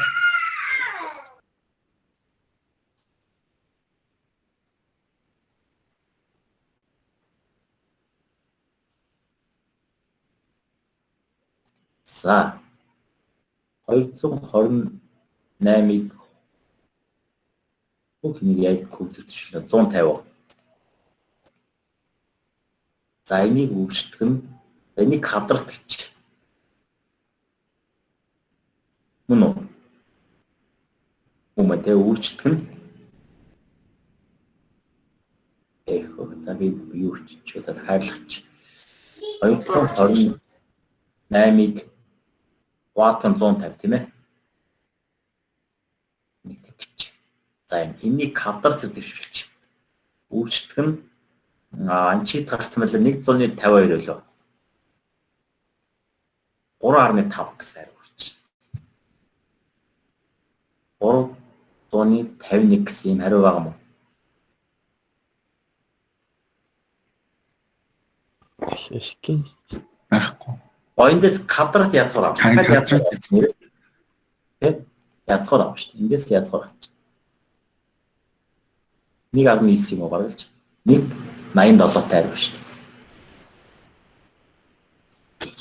За 228-ыг бүх нэг яг куб зэгтшлээ 150. За энийг өөрчлөх нь энийг квадрат гэж. Мөн үү? Мөн тэ өөрчлөх нь эх за би юу хийчих вэ? Хайрлах. 228-ыг хуваах нь 150 тийм ээ. Нэг тэгч. За энэнийг квадрат зэрэг дэвшүүлчих. Өөрчлөх нь анчид гарсан байлаа 152 лөө. 3.5 гэсэн хариу гарч. 351 гэсэн юм хариу байгаа юм уу? Ашиг. Байхгүй. Эндээс квадрат язгуур авах. Квадрат язгуур. Тэ? Язгуур авах шүү дээ. Эндээс язгуур авах. 1.9 юм уу бараг л. 1.87 тайр шүү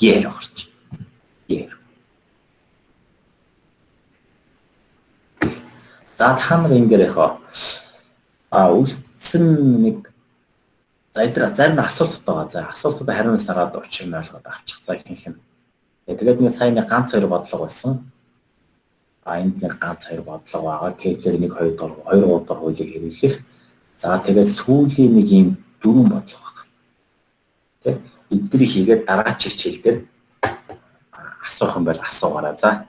дээ. Ер гарч. Ер. За та нар ингээр яхаа. Үлдсэн нэг за эдгээр зарим асуултууд байгаа. За асуултуудаа хариунаас сараад учир нь ойлгоод авчих. За ихэнх нь. Тэгээд нэг сайн нэг ганц хоёр бодлого байсан. Энд нэг ганц хоёр бодлого байгаа. Кеплер 1 2 3 2 3 дахь хуулийг хэрэглэх. За тэгээд сүүлийн нэг ийм дөрвөн бодлого байна. Тэ? Эдгэрийг хийгээд дараагийн хичээл дээр асуух юм бол асуугаарай. За.